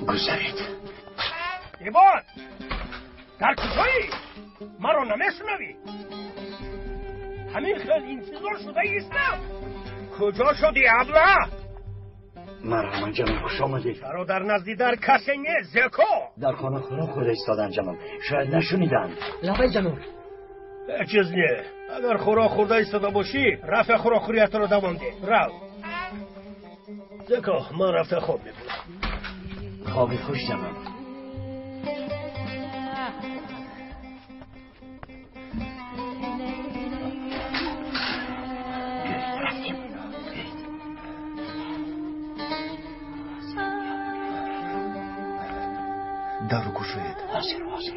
Гузаред. Ивон, дар куҷоӣ? Маро намешунавӣ? Ҳамин хел интизор шуда истам. Куҷо шудӣ, абла? Марҳамат ҷаноб, хуш омадед. Чаро дар назди дар касе нест, Зеко? Дар хона хӯрок хӯрда истоданд ҷаноб, шояд нашуниданд. Лабай ҷаноб. Ҳеҷ чиз не. Агар хӯрок хӯрда истода бошӣ, рафта хӯрокхӯриятро давом деҳ. Рав. Зеко, ман рафта хоб мекунам. Хоби хуш ҷаноб. Дару кушоед. Ҳозир, ҳозир.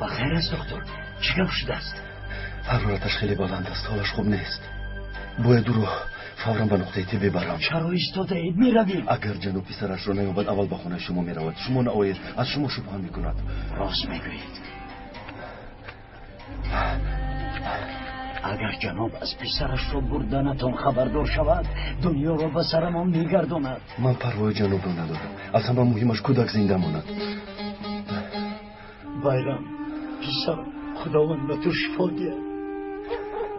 Ба хайр аст доктор, чӣ гап шудааст? Ҳарораташ хеле баланд аст, ҳолаш хуб нест. Бояд ӯро фавран ба нуқтаи тиб бибарам. Чаро истодаед? Меравем. Агар ҷаноб писарашро наёбад, аввал ба хонаи шумо меравад. Шумо наоед, аз шумо шубҳа мекунад. Рост мегӯед. Агар ҷаноб аз писарашро бурданатон хабардор шавад, дунёро ба сарамон мегардонад. Ман парвои ҷанобро надорам. Аз ҳама муҳимаш кӯдак зинда монад. Байрам, писарам, Худованд ба ту шифо диҳад.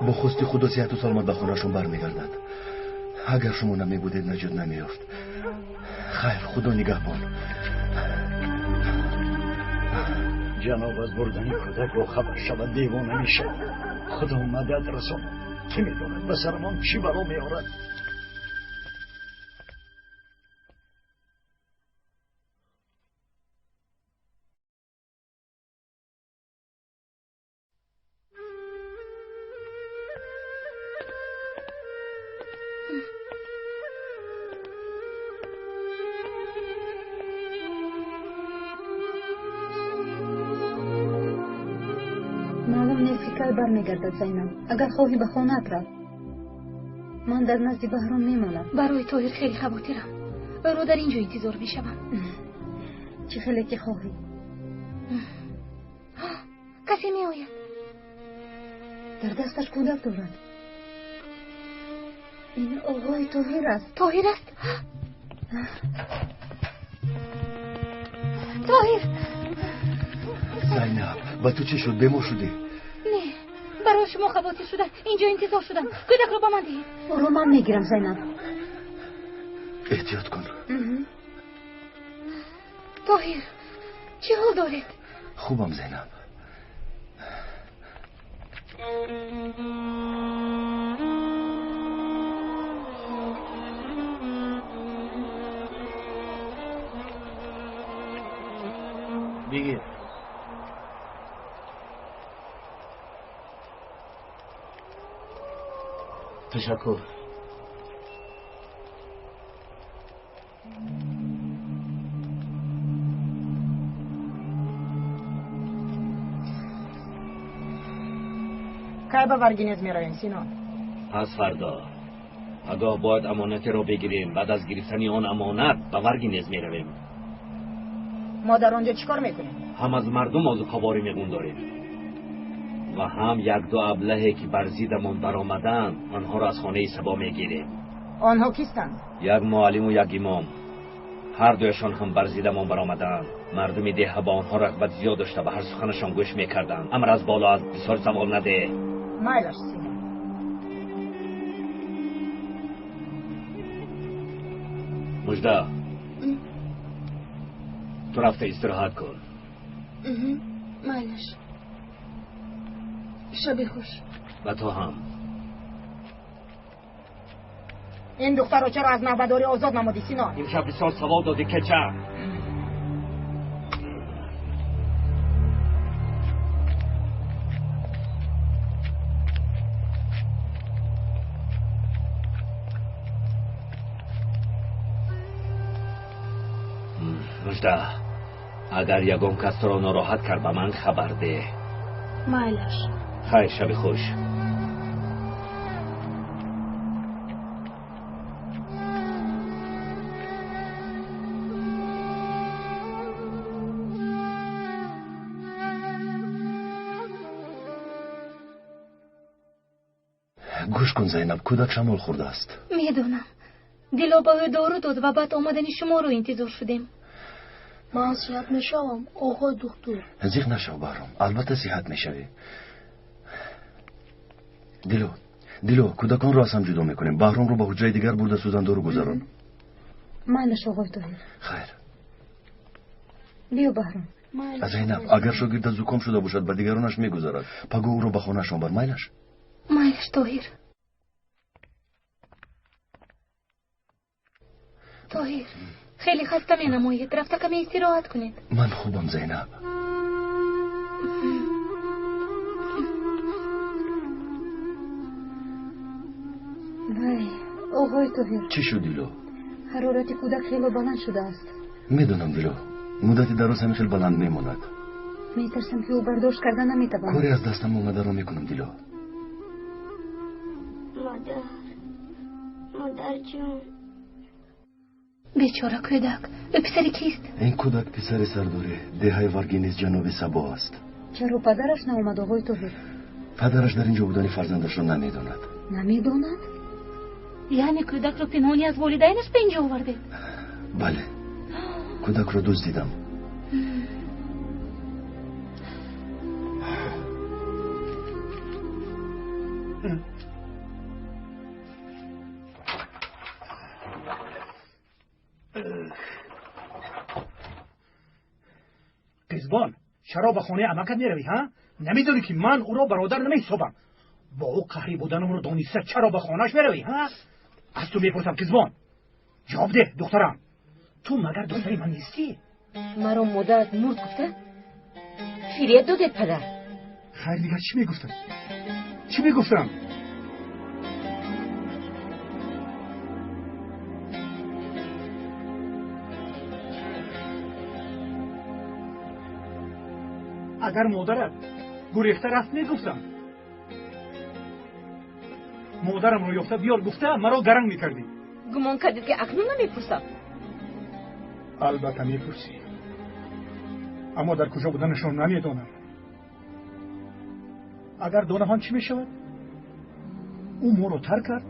Бо хости Худо сиҳату саломат ба хонаашон бармегардад. Агар шумо намебудед, наҷот намеёфт. Хайр, Худо нигаҳбон. Ҷаноб аз бурдани кӯдак бохабар шавад, девона мешавад. Худо мадад расонад. Кӣ медонад ба сарамон чӣ бало меорад? Маълум нест, ки кай бармегардад Зайнаб. Агар хоҳӣ, ба хонаат рав. Ман дар назди Баҳром мемонам. Барои Тоҳир хеле хавотирам. Ӯро дар ин ҷо интизор мешавам. Чӣ хеле ки хоҳӣ. Касе меояд. Дар дасташ кӯдак дорад. Ин оғои Тоҳир аст. Тоҳир аст? Тоҳир! Зайнаб, ба ту чӣ шуд? Бемор шудӣ? Не, барои шумо хавотир шуда инҷо интизор шудам. Кӯдакро ба ман диҳед. Ӯро ман мегирам, Зайнаб. Эҳтиёт кун. Тоҳир, чӣ ҳол доред? Хубам, Зайнаб. Бигир. Ташаккур. Кай ба Варгинез меравем, Сино? Пас фардо. Пагоҳ бояд амонатеро бигирем. Баъд аз гирифтани он амонат ба Варгинез меравем. Мо дар он ҷо чӣ кор мекунем? Ҳам аз мардум озуқаворӣ мегун дорем ва ҳам як-ду аблаҳе ки бар зиддамон баромаданд, онҳоро аз хонаи Сабо мегирем. Онҳо кистанд? Як муаллиму як имом. Ҳар дуяшон ҳам бар зиддамон баромаданд. Мардуми деҳа ба онҳо рағбат зиёд дошта, ба ҳар суханашон гӯш мекарданд. Амр аз боло аст, бисёр савол надеҳ. Майлаш, Сино. Мужда, ту рафта истироҳат кун. Майлаш. Шаби хуш. Ба ту ҳам. Ин духтарро чаро аз навбадорӣ озод намудӣ, Сино? Имшаб бисёр савол додӣ, кеча. Мужда, агар ягон кас туро нороҳат кард, ба ман хабар деҳ. Майлаш. Хайр, шаби хуш. Гӯш кун, Зайнаб, кӯдак шамол хӯрдааст. Медонам. Дило ба ӯ дору дод ва баъд омадани шуморо интизор шудем. Ман сиҳат мешавам, оғои духтур. Зиқ нашав, Баҳром, албатта сиҳат мешавӣ. Дило, Дило, кӯдаконро аз ҳам ҷудо мекунем. Баҳромро ба ҳуҷраи дигар бурда сӯзандору гузарон. Майлаш, оғои Тоҳир. Хайр. Биё, Баҳром. Зайнаб, агар шогирдат зуком шуда бошад, ба дигаронаш мегузарад. Пагоҳ ӯро ба хонаашон бар. Майлаш? Майлаш, Тоҳир. Тоҳир, хеле хаста менамоед. Рафта каме истироҳат кунед. Ман хубам, Зайнаб. Вай, оғои Тоҳир. Чӣ шуд, Дило? Ҳарорати кӯдак хело баланд шудааст. Медонам, Дило. Муддати дароз ҳамин хел баланд мемонад. Метарсам, ки ӯ бардошт карда наметавонад. Коре аз дастам омадаро мекунам, Дило. Модар, модарҷон. Бечора кӯдак. Ӯ писари кист? Ин кӯдак писари сардори деҳаи Варгиниз ҷаноби Сабо аст. Чаро падараш наомад, оғои Тоҳир? Падараш дар ин ҷо будани фарзандашро намедонад. Намедонад? Яъне кӯдакро пинҳонӣ аз волидайнаш ба инҷо овардед? Бале, кӯдакро дуздидам. Қизбон, чаро ба хонаи амакат меравӣ, ҳа? Намедонӣ, ки ман ӯро бародар намеҳисобам? Бо ӯ қаҳрӣ буданамро дониста чаро ба хонааш меравӣ, ҳа? Аз ту мепурсам, Қизбон. Ҷавоб деҳ, духтарам. Ту магар духтари ман нестӣ? Маро модарат мурд гуфта фиреб додед, падар. Хайр, дигар чӣ мегуфтам? Чӣ мегуфтам? Агар модарат гурехта рафт, мегуфтам. Модарамро ёфта биёр гуфта маро гаранг мекардӣ. Гумон кардед, ки акнун намепурсам? Албатта мепурсӣ, аммо дар куҷо буданашон намедонам. Агар донам ҳам чӣ мешавад? Ӯ моро тарк кард,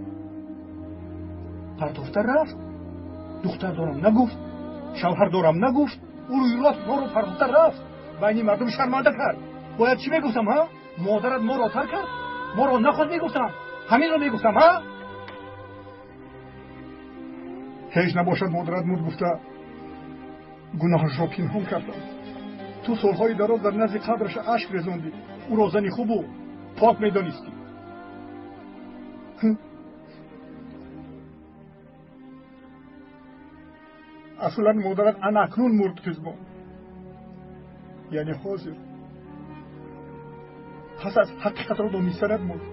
партофта рафт. Духтар дорам нагуфт, шавҳар дорам нагуфт. Ӯ рӯи рост моро партофта рафт, байни мардум шарманда кард. Бояд чӣ мегуфтам, ҳа? Модарат моро тарк кард, моро нахост мегуфтам? Ҳаминро мегуфтам, ҳа? Ҳеҷ набошад модарат мурд гуфта гуноҳашро пинҳон кардам. Ту солҳои дароз дар назди қабраш ашк резондӣ. Ӯро зани хубу пок медонистӣ. Аслан модарат ана акнун мурд, Қизбон, яъне ҳозир, пас аз ҳақиқатро донистанат мурд.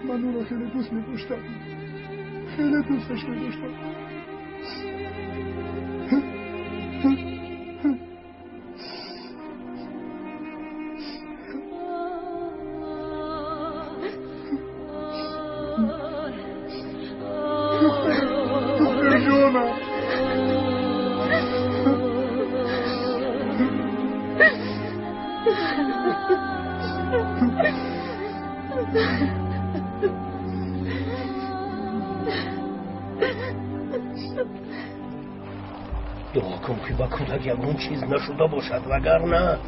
Ман ӯро хеле дӯст медоштам, хеле дӯсташ медоштам. Духтарҷонам. Дуо кун, ки ба кӯдак ягон чиз нашуда бошад, вагарна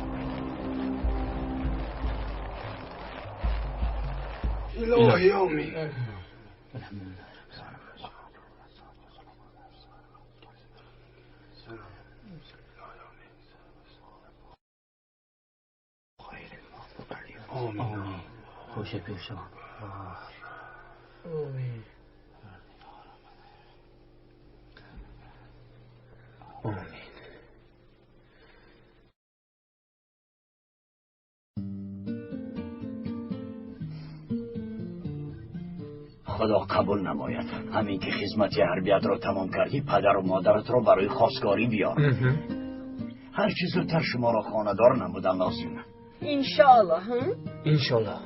Илоҳи, омин. Омин. Омин. Худо қабул намояд. Ҳамин ки хизмати ҳарбиятро тамом кардӣ, падару модаратро барои хостгорӣ биёр. Ҳарчи зудтар шуморо хонадор намудан лозим. Иншоаллоҳ. Иншоаллоҳ.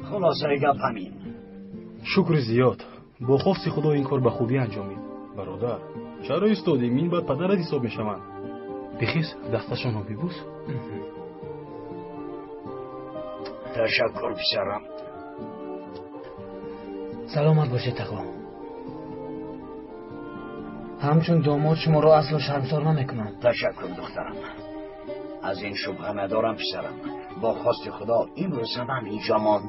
Хулосаи гап ҳамин. Шукри зиёд. Бо хости Худо ин кор ба хубӣ анҷомид. Бародар, чаро истодӣ? Мин баъд падарат ҳисоб мешаванд. Бихез, дасташонро бибӯс. Ташаккур писарам. Саломат бошед тағо. Ҳамчун домод шуморо асло шармсор намекунам. Ташаккур духтарам. Аз ин шубҳа надорам писарам. Бо хости Худо имрӯз ҳам инҷо мон.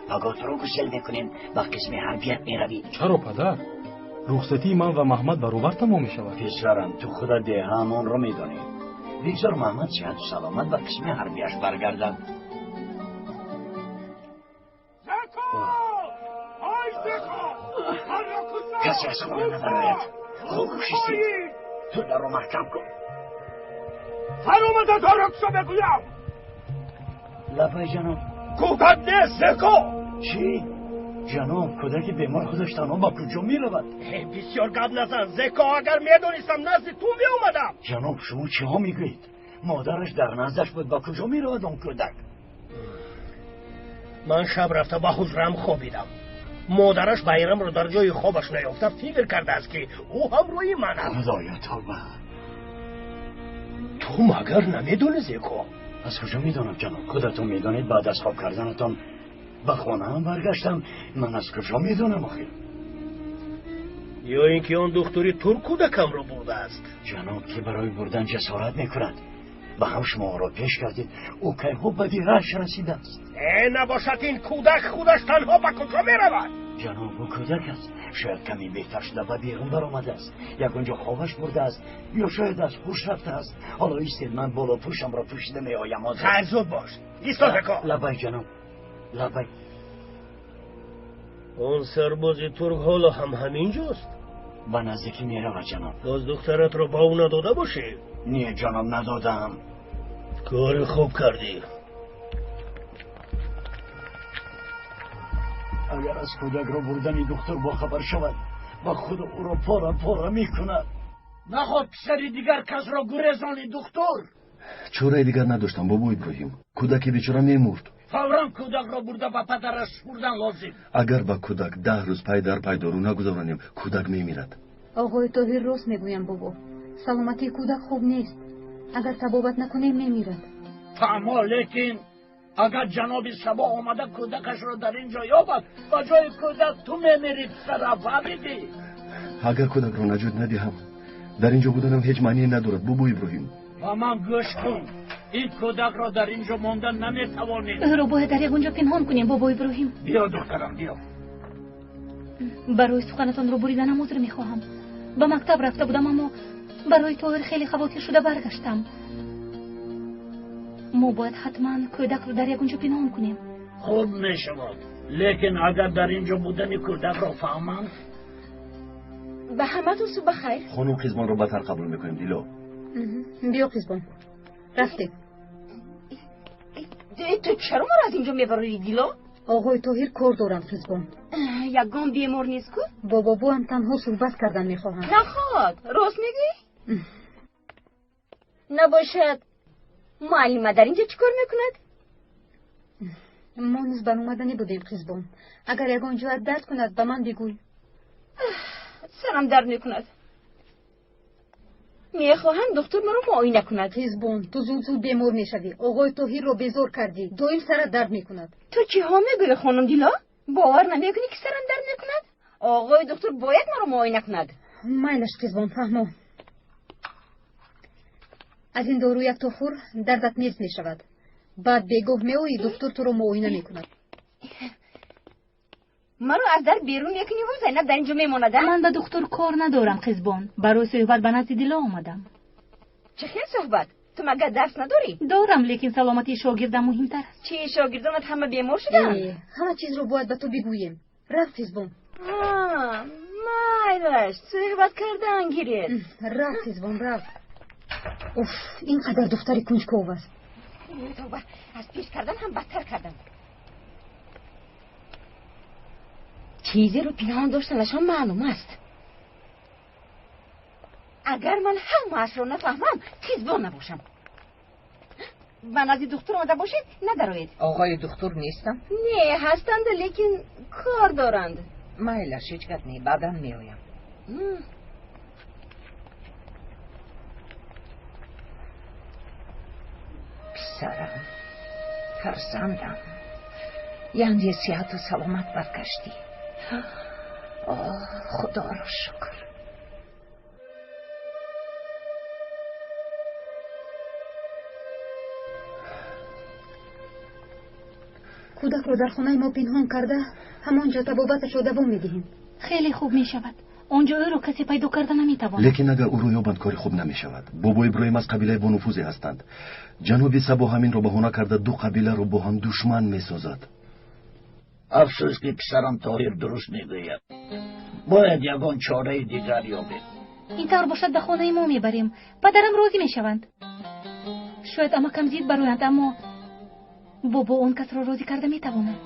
Пагоҳ туро гусел мекунем, ба қисми ҳарбият меравӣ. Чаро падар? Рухсатии ман ва Маҳмад баробар тамом мешавад. Писарам, ту худат деҳаамонро медонӣ. Бигзор Маҳмад сиҳату саломат ба қисми ҳарбияш баргардад. Касе аз хона набарояд. Хомӯш истед. Ту дарро маҳкам кун. Фаромада дарро бегӯям. Лаббай ҷаноб. Кӯдак нест, Зеко. Чӣ? Ҷаноб, кӯдаки бемор худаш танҳо ба куҷо меравад? Бисёр гап назан, Зеко. Агар медонистам назди ту меомадам. Ҷаноб, шумо чиҳо мегӯед? Модараш дар наздаш буд, ба куҷо меравад он кӯдак? Ман шаб рафта ба ҳуҷрам хобидам. Модараш Байрамро дар ҷои хобаш наёфта фикр кардааст, ки ӯ ҳамроҳи ман аст. Худоё, тавба! Ту магар намедонӣ, Зеко? Аз куҷо медонам, ҷаноб? Худатон медонед, баъд аз хоб карданатон ба хонаам баргаштам. Ман аз куҷо медонам охир? Ё ин ки он духтури турк кӯдакамро бурдааст. Ҷаноб, ки барои бурдан ҷасорат мекунад. Ба ҳам шуморо пеш кардед, ӯ кайҳо ба диҳааш расидааст. Э, набошад ин кӯдак худаш танҳо ба куҷо меравад? Ҷаноб, ӯ кӯдак аст. Шояд каме беҳтар шуда ба берун баромадааст. Ягон ҷо хобаш бурдааст ё шояд аз ҳуш рафтааст. Ҳоло истед, ман болопӯшамро пӯшида меоям. Хайр, зуд бош. Исто, Зеко. Лаббай ҷаноб, лаббай. Он сарбози турк ҳоло ҳам ҳамин ҷост? Ба наздикӣ меравад, ҷаноб. Боз духтаратро ба ӯ надода бошӣ? Не, ҷаноб, надодаам. Кори хуб кардӣ. Агар аз кӯдакро бурдани духтур бохабар шавад, ба худо ӯро пора пора мекунад. Наход писари дигар касро гурезони, духтур. Чораи дигар надоштам, бобо Иброҳим. Кӯдаки бечора мемурд. Фавран кӯдакро бурда ба падараш супурдан лозим. Агар ба кӯдак 10 рӯз пай дар пай дору нагузаронем, кӯдак мемирад. Оғои Тоҳир рост мегӯям, бобо. Саломатии кӯдак хуб нест. Агар табобат накунем, мемирад. Фаҳмо, лекин агар ҷаноби Сабо омада кӯдакашро дар ин ҷо ёбад, ба ҷои кӯдак ту мемирӣ, писара, фаҳмидӣ? Агар кӯдакро наҷот надиҳам, дар ин ҷо буданам ҳеҷ маъние надорад, бобо Иброҳим. Ба ман гӯш кун. Ин кӯдакро дар ин ҷо мондан наметавонем. Ӯро бояд дар ягон ҷо пинҳон кунем, бобо Иброҳим. Биё, духтарам, биё. Барои суханатонро буриданам узр мехоҳам. Ба мактаб рафта будам, аммо барои Тоҳир хеле хавотир шуда баргаштам. Мо бояд ҳатман кӯдакро дар ягон ҷо пинҳон кунем. Хуб мешавад, лекин агар дар ин ҷо будани кӯдакро фаҳманд. Ба ҳаматон субҳ бахайр. Хонум Қизбонро баъдтар қабул мекунем, Дило. Биё, Қизбон, рафтем. Ту чаро маро аз ин ҷо мебарорӣ, Дило? Оғои Тоҳир кор доранд, Қизбон. Ягон бемор нест ку? Бо бобоам танҳо суҳбат кардан мехоҳам. Наход, рост мегӯӣ? Набошад, муаллима дар ин ҷо чӣ кор мекунад? Мо низ баромаданӣ будем, Қизбон. Агар ягон ҷоят дард кунад, ба ман бигӯй. Сарам дард мекунад. Мехоҳам духтур маро муоина кунад. Қизбон, ту зуд зуд бемор мешавӣ. Оғои Тоҳирро безор кардӣ. Доим сарат дард мекунад. Ту чиҳо мегӯӣ, хонум Дило? Бовар намекунӣ, ки сарам дард мекунад? Оғои духтур бояд маро муоина кунад. Майлаш, Қизбон, фаҳмо. Аз ин дору якто хӯр, дардат нест мешавад. Баъд бегоҳ меоӣ, духтур туро муоина мекунад. Маро аз дар берун мекуниву Зайнаб дар ин ҷо мемонад? Ман ба духтур кор надорам, Қизбон. Барои суҳбат ба назди Дило омадам. Чӣ хел суҳбат? Ту магар дарс надорӣ? Дорам, лекин саломатии шогирдам муҳимтар аст. Чӣ, шогирдонат ҳама бемор шуданд? Ҳама чизро бояд ба ту бигӯем. Рафт, Қизбон. Майлаш, суҳбат кардан гиред. Рафт, Қизбон, рафт. Уф, ин қадар духтари кунҷков аст. Тавба, аз пеш кардан ҳам бадтар кардам. Чизеро пинҳон доштанашон маълум аст. Агар ман ҳамаашро нафаҳмам, қизбон набошам. Ба назди духтур омада бошед, надароед. Оғои духтур нестам? Не, ҳастанд, лекин кор доранд. Майлаш, ҳеҷ гап не, баъдан меоям. Писарам, фарзандам, Яъне сиҳату саломат баргаштӣ. Худоро шукр. Кӯдакро дар хонаи мо пинҳон карда, ҳамон ҷо табобаташро давом медиҳем. Хеле хуб мешавад. Он ҷо ӯро касе пайдо карда наметавонад. Лекин агар ӯро ёбанд, кори хуб намешавад. Бобо Иброҳим аз қабилаи бонуфузе ҳастанд. Ҷаноби Сабо ҳаминро баҳона карда ду қабиларо бо ҳам душман месозад. Афсӯс, ки писарам Тоҳир дуруст мегӯяд. Бояд ягон чораи дигар ёбем. Ин тавр бошад, ба хонаи мо мебарем. Падарам розӣ мешаванд. Шояд амакам зид бароянд, аммо бобо он касро розӣ карда метавонад.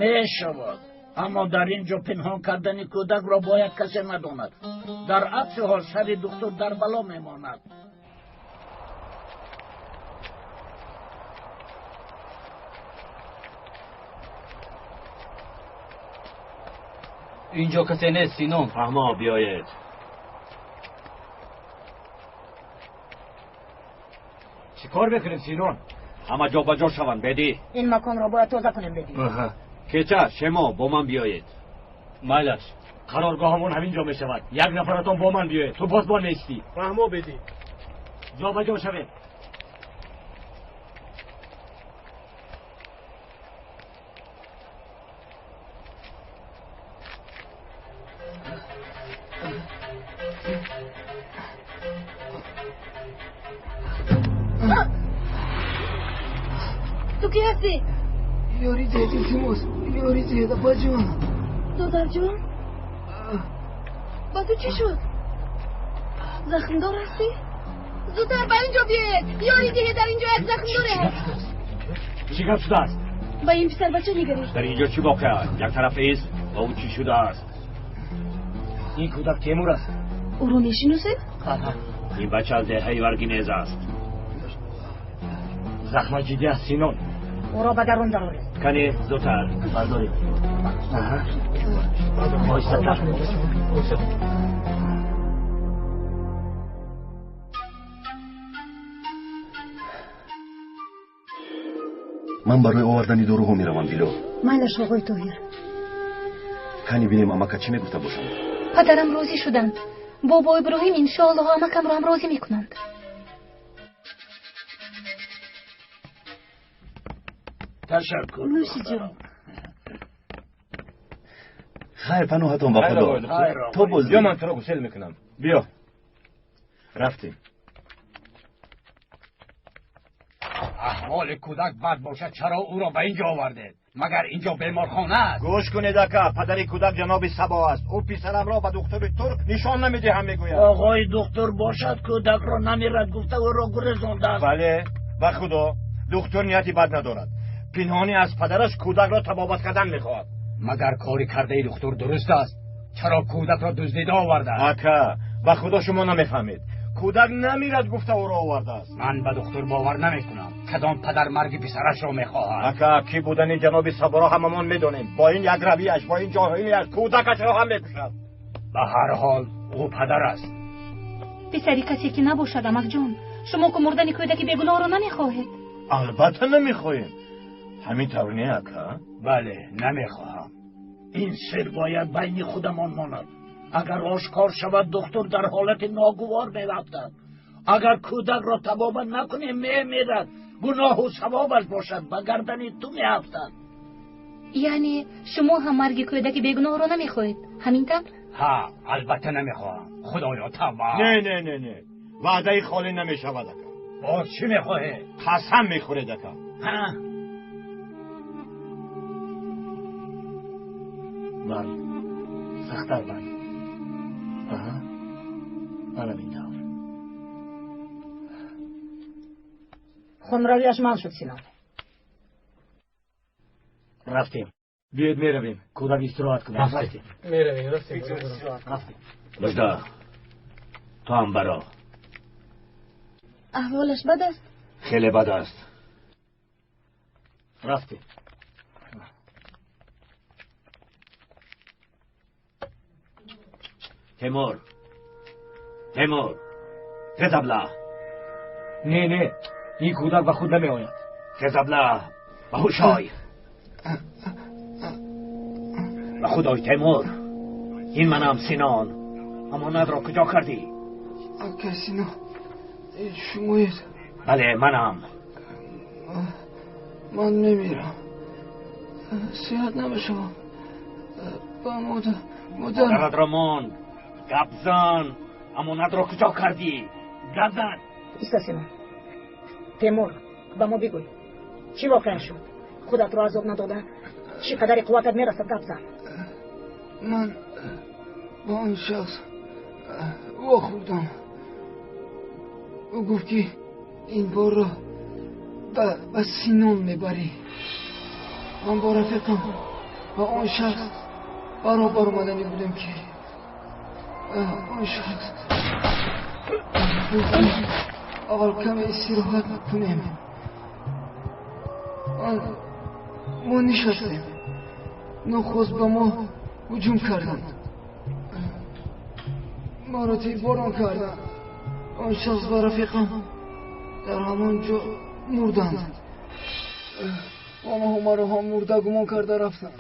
Мешавад, аммо дар ин ҷо пинҳон кардани кӯдакро бояд касе надонад. Дар акси ҳол сари духтур дар бало мемонад. Инҷо касе нест, Синон. Фаҳмо, биёед. Чӣ кор мекунем, Синон? Ҳама ҷо ба ҷо шаванд, бедӣ. Ин маконро бояд тоза кунем, бедӣ. Кеча, шемо, бо ман биёед. Майлаш, қароргоҳамон ҳамин ҷо мешавад. Як нафаратон бо ман биёед. Ту боз бо нестӣ. Фаҳмо, бедӣ. Ҷо ба ҷо шавед. Ту кӣ ҳастӣ? Ёрӣ диҳед, илтимос, ёрӣ диҳед, апаҷон. Додарҷон, ба ту чӣ шуд? Захмдор ҳастӣ? Зудтар ба ин ҷо биёед, ёрӣ диҳед, дар ин ҷо як захмдоре ҳаст. Чӣ гап шудааст? Ба ин писарбача нигаред. Дар ин ҷо чӣ воқеа? Як тараф ист, ба ӯ чӣ шудааст? Ин кӯдак Темур аст. Ӯро мешиносед? Ин бача аз деҳаи Варгинез аст. Захма ҷиддӣ аст, Синон. Ӯро ба дарун дароред. Кане, зудтар бардоред. Оҳистатар. Ман барои овардани доруҳо меравам, Дило. Майлаш, оғои Тоҳир. Кани бинем, амака чӣ мегуфта бошанд. Падарам розӣ шуданд. Бобо Иброҳим иншоаллоҳ амакамро ҳам розӣ мекунанд. Ташаккур. Нӯши ҷон. Хайр, паноҳатон ба Худо. То боз. Биё, ман туро гусел мекунам. Биё, рафтем. Аҳволи кӯдак бад бошад, чаро ӯро ба ин ҷо овардед? Магар ин ҷо беморхона аст? Гӯш кунед, ака, падари кӯдак ҷаноби Сабо аст. Ӯ писарамро ба духтури турк нишон намедиҳам мегӯяд. Оғои духтур бошад, кӯдакро намирад гуфта ӯро гурезондааст. Бале, ба Худо, духтур нияти бад надорад. Пинҳонӣ аз падараш кӯдакро табобат кардан мехоҳад. Магар кори кардаи духтур дуруст аст? Чаро кӯдакро дуздида овардааст? Ака, ба Худо, шумо намефаҳмед. Кӯдак намирад гуфта ӯро овардааст. Ман ба духтур бовар намекунам. Кадом падар марги писарашро мехоҳад? Ака, кӣ будани ҷаноби Саборо ҳамамон медонем. Бо ин якравияш, бо ин ҷоҳилияш кӯдакашро ҳам мекушад. Ба ҳар ҳол ӯ падар аст. Писари касе ки набошад, амакҷон, шумо ку мурдани кӯдаки бегуноҳро намехоҳед? Албатта намехоҳем. Ҳамин тавр не, ака? Бале, намехоҳам. Ин сир бояд байни худамон монад. Агар ошкор шавад, духтур дар ҳолати ногувор меафтад. Агар кӯдакро табобат накунем, мемирад. Гуноҳу савобаш бошад, ба гардани ту меафтад. Яъне шумо ҳам марги кӯдаки бегуноҳро намехоҳед, ҳамин тавр? Ҳа, албатта намехоҳам. Худоё, тавба. Не, не, не, не, ваъдаи холӣ намешавад, ака. Боз чӣ мехоҳед? Қасам мехӯред, ака. Ҳа, банд, сахттар банд. Аҳа, манам ин тавр. Хунравияш ман шуд, Синон. Рафтем. Биёед, меравем, кӯдак истироҳат кунад. Рафтем. Меравем, рафтем. Рафтем. Мужда, ту ҳам баро. Аҳволаш бад аст? Хеле бад аст. Рафтем. Темур, Темур, тез абла. Не, не, Ин кӯдак ба худ намеояд. Хез абла, ба ҳуш ой. Ба худ ой, Темур. Ин манам, Синон. Амонатро куҷо кардӣ? Ака Сино, шумоед? Бале, манам. Ман мемирам. Сиҳат намешавам. Ба модар... Модаратро мон. Гап зан. Амонатро куҷо кардӣ? Гап зан. Иста, Сино. Темур, ба мо бигӯй, чӣ воқеа шуд? Худатро азоб надода, чӣ қадари қувватат мерасад, гап зан. Ман ба он шахс вохӯрдам. Ӯ гуфт, ки ин борро ба Синон мебарӣ. Ман бо рафиқам ба он шахс баробар омаданӣ будем, ки он шахс гуфт, аввал каме истироҳат кунем. Мо нишастем. Нохост ба мо ҳуҷум карданд. Маро тирборон карданд. Он шахс ва рафиқам дар ҳамон ҷо мурданд. Онҳо маро ҳам мурда гумон карда рафтанд.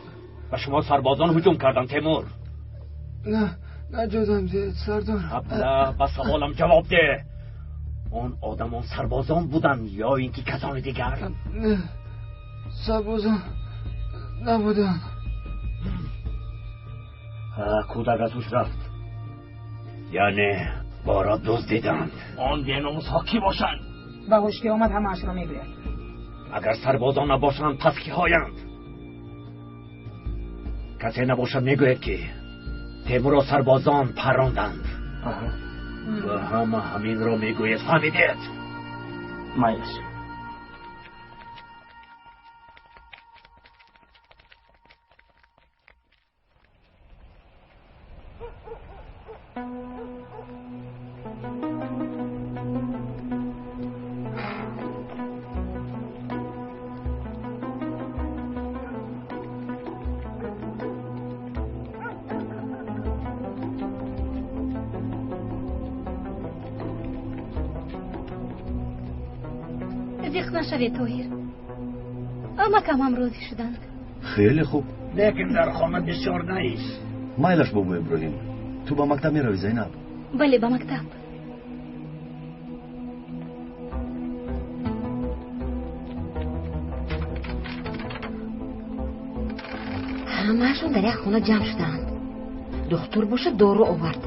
Ба шумо сарбозон ҳуҷум карданд, Темур? Не, наҷотам диҳед, сардор. Абла, ба саволам ҷавоб деҳ. Он одамон сарбозон буданд ё ин ки касони дигар? Не, сарбозон набуданд. Кӯдак аз ҳуш рафт. Яъне бора дуздиданд. Он беномусҳо кӣ бошанд? Ба ҳуш ки омад, ҳамаашро мегӯяд. Агар сарбозон набошанд, пас киҳоянд? Касе набошад, мегӯяд, ки Темурро сарбозон парронданд. Ва ҳама ҳаминро мегӯяд. Фаҳмидед? Майлаш. Зиқ нашавед, Тоҳир. Амакам ҳам розӣ шуданд. Хеле хуб. Лекин дар хона бисёр наист. Майлаш, бобо Иброҳим. Ту ба мактаб меравӣ, Зайнаб? Бале, ба мактаб. Ҳамаашон дар як хона ҷамъ шудаанд. Духтур бошад, дору овард.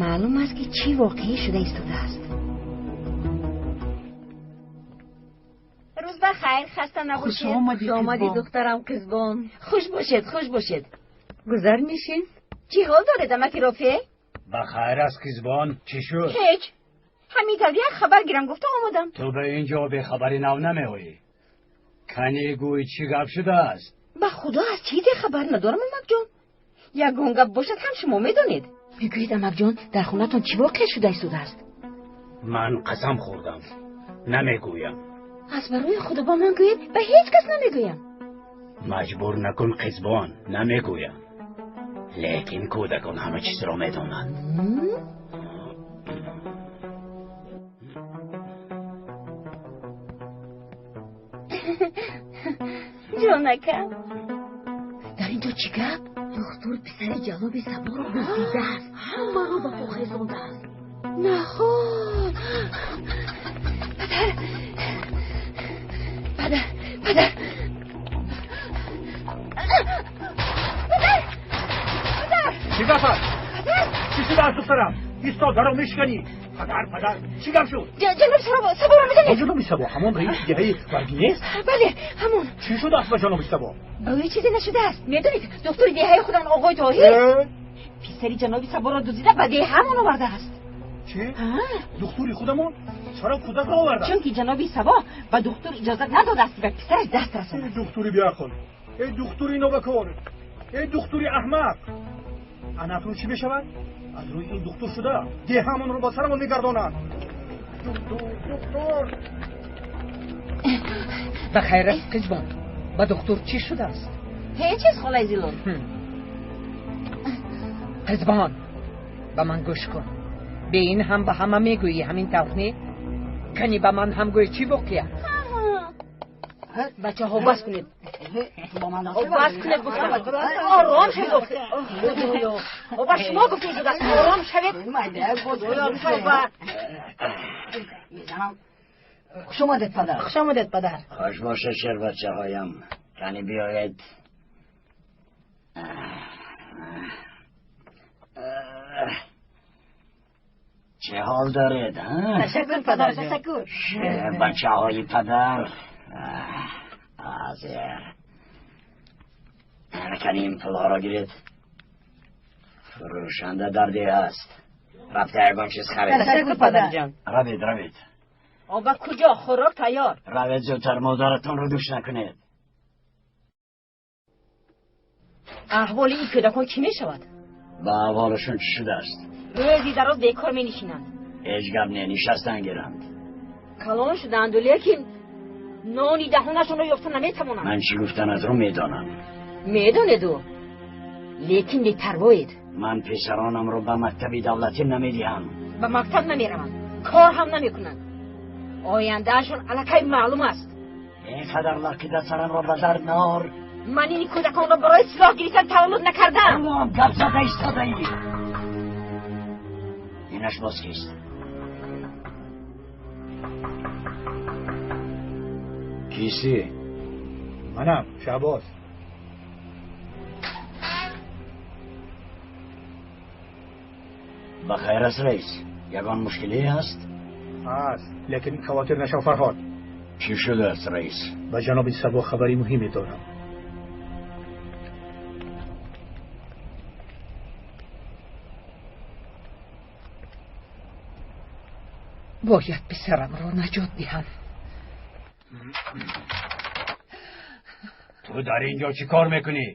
Маълум аст, ки чӣ воқеӣ шуда истодааст. Рӯз ба хайр, хаста набошед. Хуш омадӣ, Хуш омадӣ, Қизбон. духтарам Қизбон. Хуш бошед, хуш бошед. Гузар нишин. Чӣ ҳол доред, амаки Рофеъ? Ба хайр аст, Қизбон. Чӣ шуд? Ҳеҷ. Ҳамин тавр як хабар гирам гуфта омадам. Ту ба ин ҷо бехабари нав намеоӣ. Кани гӯй, чӣ гап шудааст? Ба худо, аз чизе хабар надорам, амакҷон. Ягон гап бошад ҳам шумо медонед. Мегӯед, амакҷон, дар хонатон чӣ воқеа шуда истодааст? Ман қасам хӯрдам, намегӯям. Аз барои худо ба ман гӯед, ба ҳеҷ кас намегӯям. Маҷбур накун, Қизбон, намегӯям. Лекин кӯдакон ҳама чизро медонанд. Ҷонакам. Дар ин ҷо чӣ гап? Духтур писари ҷаноби Саборо дуздидааст. Ҳамаро ба по хезондааст. Наход. Падар. Падар, падар. Падар! Падар! Чӣ гап аст? Падар! Чӣ шудааст, духтарам? Исто, даро мешиканӣ. Падар, падар, чӣ гап шуд? Ҷаноби Сабо, Саборо медонед? Ҷаноби Сабо ҳамон раиси деҳаи Варгӣ нест? Бале, ҳамон. Чӣ шудааст ба ҷаноби Сабо? Ба ӯ чизе нашудааст. Медонед, духтури деҳаи худамон оғои Тоҳир писари ҷаноби Саборо дуздида ба деҳаамон овардааст. Чӣ? Духтури худамон чаро кӯдакро овардааст? Чунки ҷаноби Сабо ба духтур иҷозат надодааст, ки ба писараш даст расонад. Эй духтури беақл, эй духтури нобакор, эй духтури аҳмақ, ана акнун чӣ мешавад? Аз рӯи ин духтур шуда деҳаамонро ба сарамон мегардонанд. Духтур, духтур. Ба хайр аст, Қизбон. Ба духтур чӣ шудааст? Ҳеҷ чиз, холаи Зилон. Қизбон, ба ман гӯш кун. Бе ин ҳам ба ҳама мегӯӣ, ҳамин тавр не? Кани ба ман ҳам гӯй чӣ воқеа? Бачаҳо, бас кунед, бас кунед гуфтам. Ором шавед. Худоё, ба шумо гуфта шудааст, ором шавед. Хуш омадед, падар. Хуш омадед, падар. Хуш бошед, шербачаҳоям. Кани биёед. Чӣ ҳол доред? Ташаккур, падар, ташаккур. Бачаҳои падар. Ҳозир кани ин пулҳоро гиред. Фурӯшанда дар деҳ аст. Рафта ягон чиз харед. Ташаккур, падарҷон. Равед, равед. Ба куҷо? Хӯрок тайёр. Равед зудтар, модаратонро дӯш накунед. Аҳволи ин кӯдакон чӣ мешавад? Ба аҳволашон чӣ шудааст? Рӯзи дароз бекор менишинанд. Ҳеҷ гап не, нишастан гиранд. Калон шудаанду, лекин нони даҳонашонро ёфта наметавонанд. Ман чӣ гуфтанатро медонам. Медонеду, лекин бепарвоед. Ман писаронамро ба мактаби давлатӣ намедиҳам. Ба мактаб намераванд, кор ҳам намекунанд. Ояндаашон аллакай маълум аст. Ин қадар лақида сарамро ба дард наор. Ман ин кӯдаконро барои силоҳ гирифтан таваллуд накардам. Тамом, гап зада истодаӣ. Инаш боз кист? Кистӣ? Манам, Шаҳбоз. Ба хайр аст, раис? Ягон мушкиле ҳаст? Ҳаст, лекин хавотир нашав, Фарҳод. Чӣ шудааст, раис? Ба ҷаноби Сабо хабари муҳиме дорам. Бояд писарамро наҷот диҳам. Ту дар ин ҷо чӣ кор мекунӣ?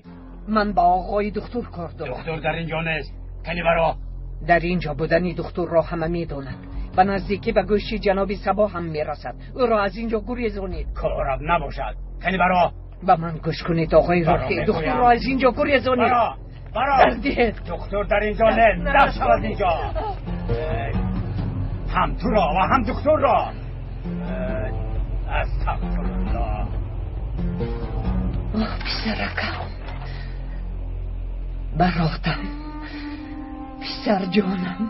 Ман ба оғои духтур кор дорам. Духтур дар ин ҷо нест. Кани баро. Дар ин ҷо будани духтурро ҳама медонад. Ба наздикӣ ба гӯши ҷаноби Сабо ҳам мерасад. Ӯро аз ин ҷо гурезонед. Корат набошад. Кани баро. Ба ман гӯш кунед, оғои Рӯҳӣ. Духтурро аз ин ҷо гурезонед. Баро, баро. Духтур дар ин ҷо нест. Дафт шав аз ин ҷо. Ҳам туро ва ҳам духтурро. Астағфируллоҳ. Оҳ, писаракам, баротам, писарҷонам.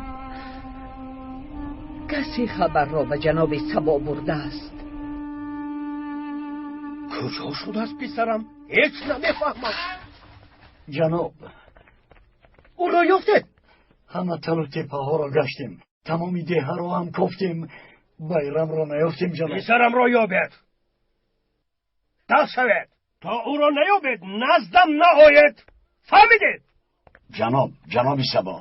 Касе хабарро ба ҷаноби Сабо бурдааст. Куҷо шудааст писарам? Ҳеҷ намефаҳмам. Ҷаноб, ӯро ёфтед? Ҳама талу теппаҳоро гаштем, тамоми деҳаро ҳам кофтем, Байрамро наёфтем, ҷаноб. Писарамро ёбед. Даст шавед. То ӯро наёбед, наздам наоед. Фаҳмидед? Ҷаноб, ҷаноби Сабо.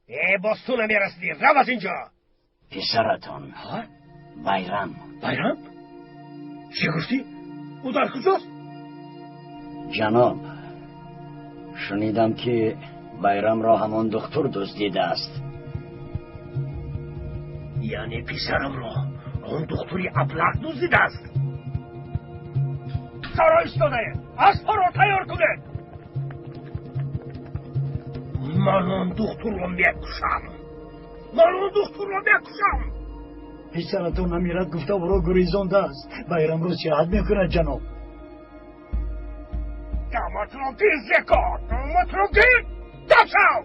Э, боз ту намерасидӣ. Рав аз инҷо. Писаратон Байрам. Байрам? Чӣ гуфтӣ? Ӯ дар куҷост? Ҷаноб, шунидам ки Байрамро ҳамон духтур дуздидааст. Яъне писарамро он духтури аблаҳ дуздидааст? Саро истодаед, аспҳоро тайёр кунед. Ман он духтурро мекушам. Ман он духтурро мекушам. Писаратон намирад гуфта ӯро гурезондааст. Байрамро сиҳат мекунад, ҷаноб. Даматро гир, зеко! Даматро гир! Дам шав!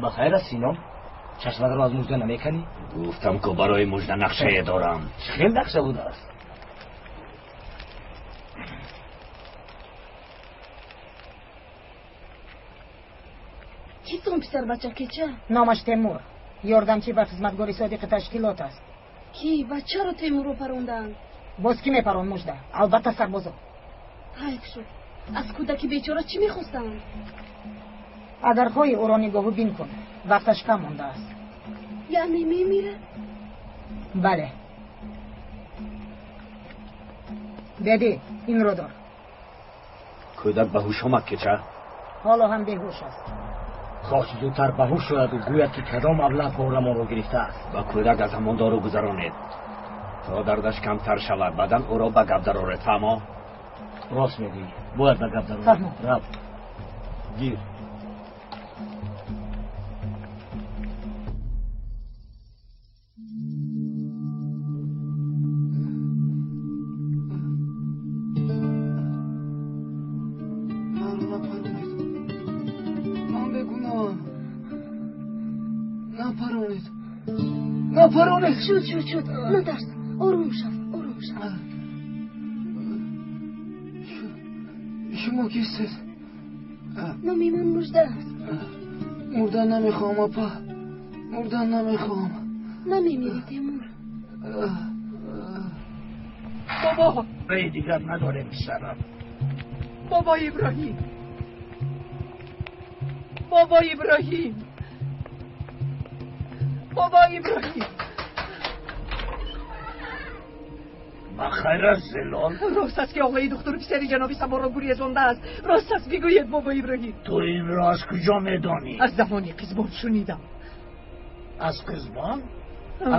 Бахайр аст, Сино? Чашматро аз мужда намеканӣ? Гуфтам ки барои мужда нақшае дорам. Чӣ хел нақша будааст? Кист он писарбача кеча? Номаш Темур. Ёрдамчӣ ва хизматгори содиқи ташкилот аст. Кӣ ва чаро Темурро парондаанд? Боз кӣ мепаронд, Мужда? Албатта сарбозо. Ҳайф шуд. Аз кӯдаки бечора чӣ мехостанд? Агар хоҳӣ ӯро нигоҳу бин кун, вақташ кам мондааст. Яъне мемирад? Бале. Беди, инро дор. Кӯдак ба ҳуш омад кеча? Ҳоло ҳам беҳуш аст. Хост зудтар ба ҳуш шояду гӯяд, ки кадом аблаҳ борамонро гирифтааст. Ба кӯдак аз ҳамон дору гузаронед, то дардаш камтар шавад. Баъдан ӯро ба гап дароред, фаҳмо? Рост мегӯӣ, бояд ба гап дароред. Фаҳмо. Рав, гир. Шуд, шуд, шуд, натарс, ором шав, ором шав. Шумо кистед? Номи ман Мужда аст. Мурдан намехоҳам, апа, мурдан намехоҳам. Намемирӣ, Темур. Бобо, роҳи дигар надорем, писарам. Бобо Иброҳим, бобо Иброҳим, бобо Иброҳим. Бахайр аст, Зилол. Рост аст, ки оғои духтур писари ҷаноби Саборо гурезондааст? Рост аст, бигӯед, бобо Иброҳим. Ту инро аз куҷо медонӣ? Аз даҳони Қизбон шунидам. Аз Қизбон?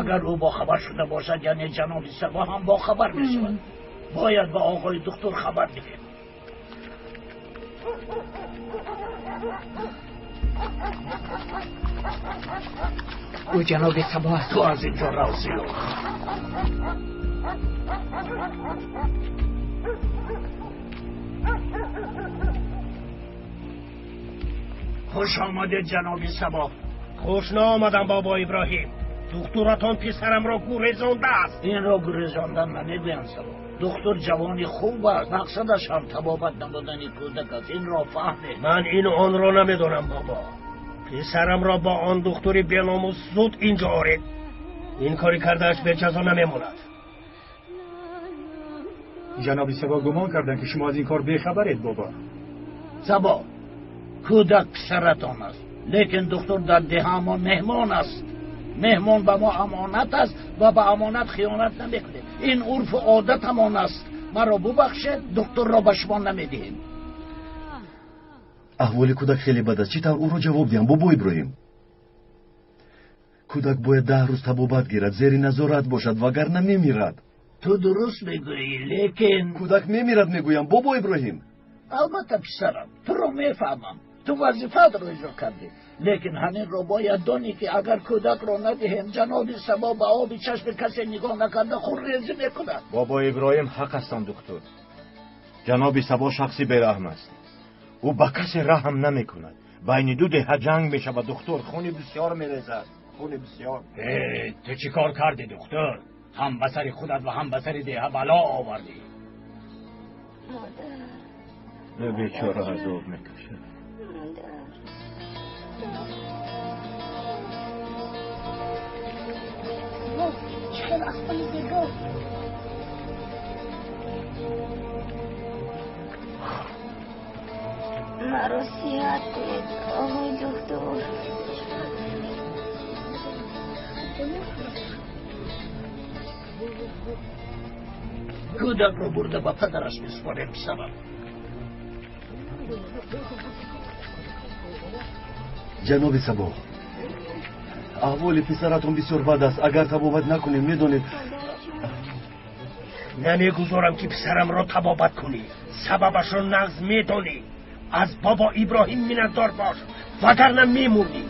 Агар ӯ бохабар шуда бошад, яъне ҷаноби Сабо ҳам бохабар мешавад. Бояд ба оғои духтур хабар диҳем. Ӯ ҷаноби Сабо аст. Ту аз инҷо рав, Зилол. Хуш омадед, ҷаноби Сабо. Хуш наомадам, бобо Иброҳим. Духтуратон писарамро гурезондааст. Инро гурезондан намегӯянд, Сабо. Духтур ҷавони хуб аст, мақсадаш ҳам табобат намудани кӯдак аст. Инро фаҳмед. Ман ину онро намедонам, бобо. Писарамро бо он духтури беномус зуд инҷо оред. Ин кори кардааш беҷазо намемонад. Ҷаноби Сабо гумон карданд, ки шумо аз ин кор бехабаред, бобо. Сабо, кӯдак писаратон аст, лекин духтур дар деҳаамон меҳмон аст. Меҳмон ба мо амонат аст ва ба амонат хиёнат намекунем. Ин урфу одатамон аст. Маро бубахшед, духтурро ба шумо намедиҳем. Аҳволи кӯдак хеле бад аст. Чӣ тавр ӯро ҷавоб диҳам, бобо Иброҳим? Кӯдак бояд 10 рӯз табобат гирад, зери назорат бошад, вагарна мемирад. Ту дуруст мегӯӣ, лекин кӯдак мемирад, мегӯям, бобо Иброҳим. Албатта, писарам, туро мефаҳмам. Ту вазифаатро иҷро кардӣ, лекин ҳаминро бояд донӣ, ки агар кӯдакро надиҳем, ҷаноби Сабо ба оби чашми касе нигоҳ накарда хунрезӣ мекунад. Бобо Иброҳим ҳақ ҳастанд, духтур. Ҷаноби Сабо шахси бераҳм аст. Ӯ ба касе раҳм намекунад. Байни ду деҳа ҷанг мешавад, духтур. Хуни бисёр мерезад, хуни бисёр. Ту чӣ кор кардӣ, духтур? Ҳам ба сари худат ва ҳам ба сари деҳа бало овардӣ. Модар, бечора азоб мекашад. Чӣ хел аспои зебо! Маро сиҳат кунед, оғои духтур. Кӯдакро бурда ба падараш месупорем, писарам. Ҷаноби Сабо, аҳволи писаратон бисёр бад аст. Агар табобат накунем, медонед. Намегузорам, ки писарамро табобат кунӣ. Сабабашро нағз медонӣ. Аз бобо Иброҳим миннатдор бош, вагарна мемурдӣ.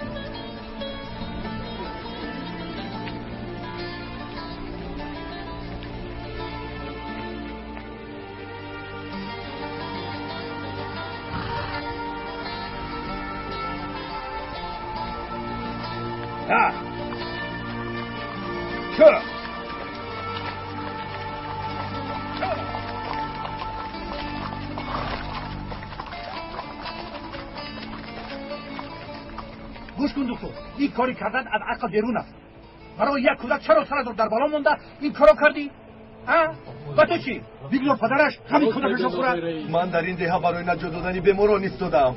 Гӯш кун, духтур. доктор, ин кори кардан аз ақл берун аст. Барои як кӯдак чаро саратро дар бало монда ин корро кардӣ? Ба ту чӣ? Бигзор падараш ғами кӯдакашро хӯрад. Ман дар ин деҳа барои наҷот додани беморон истодаам.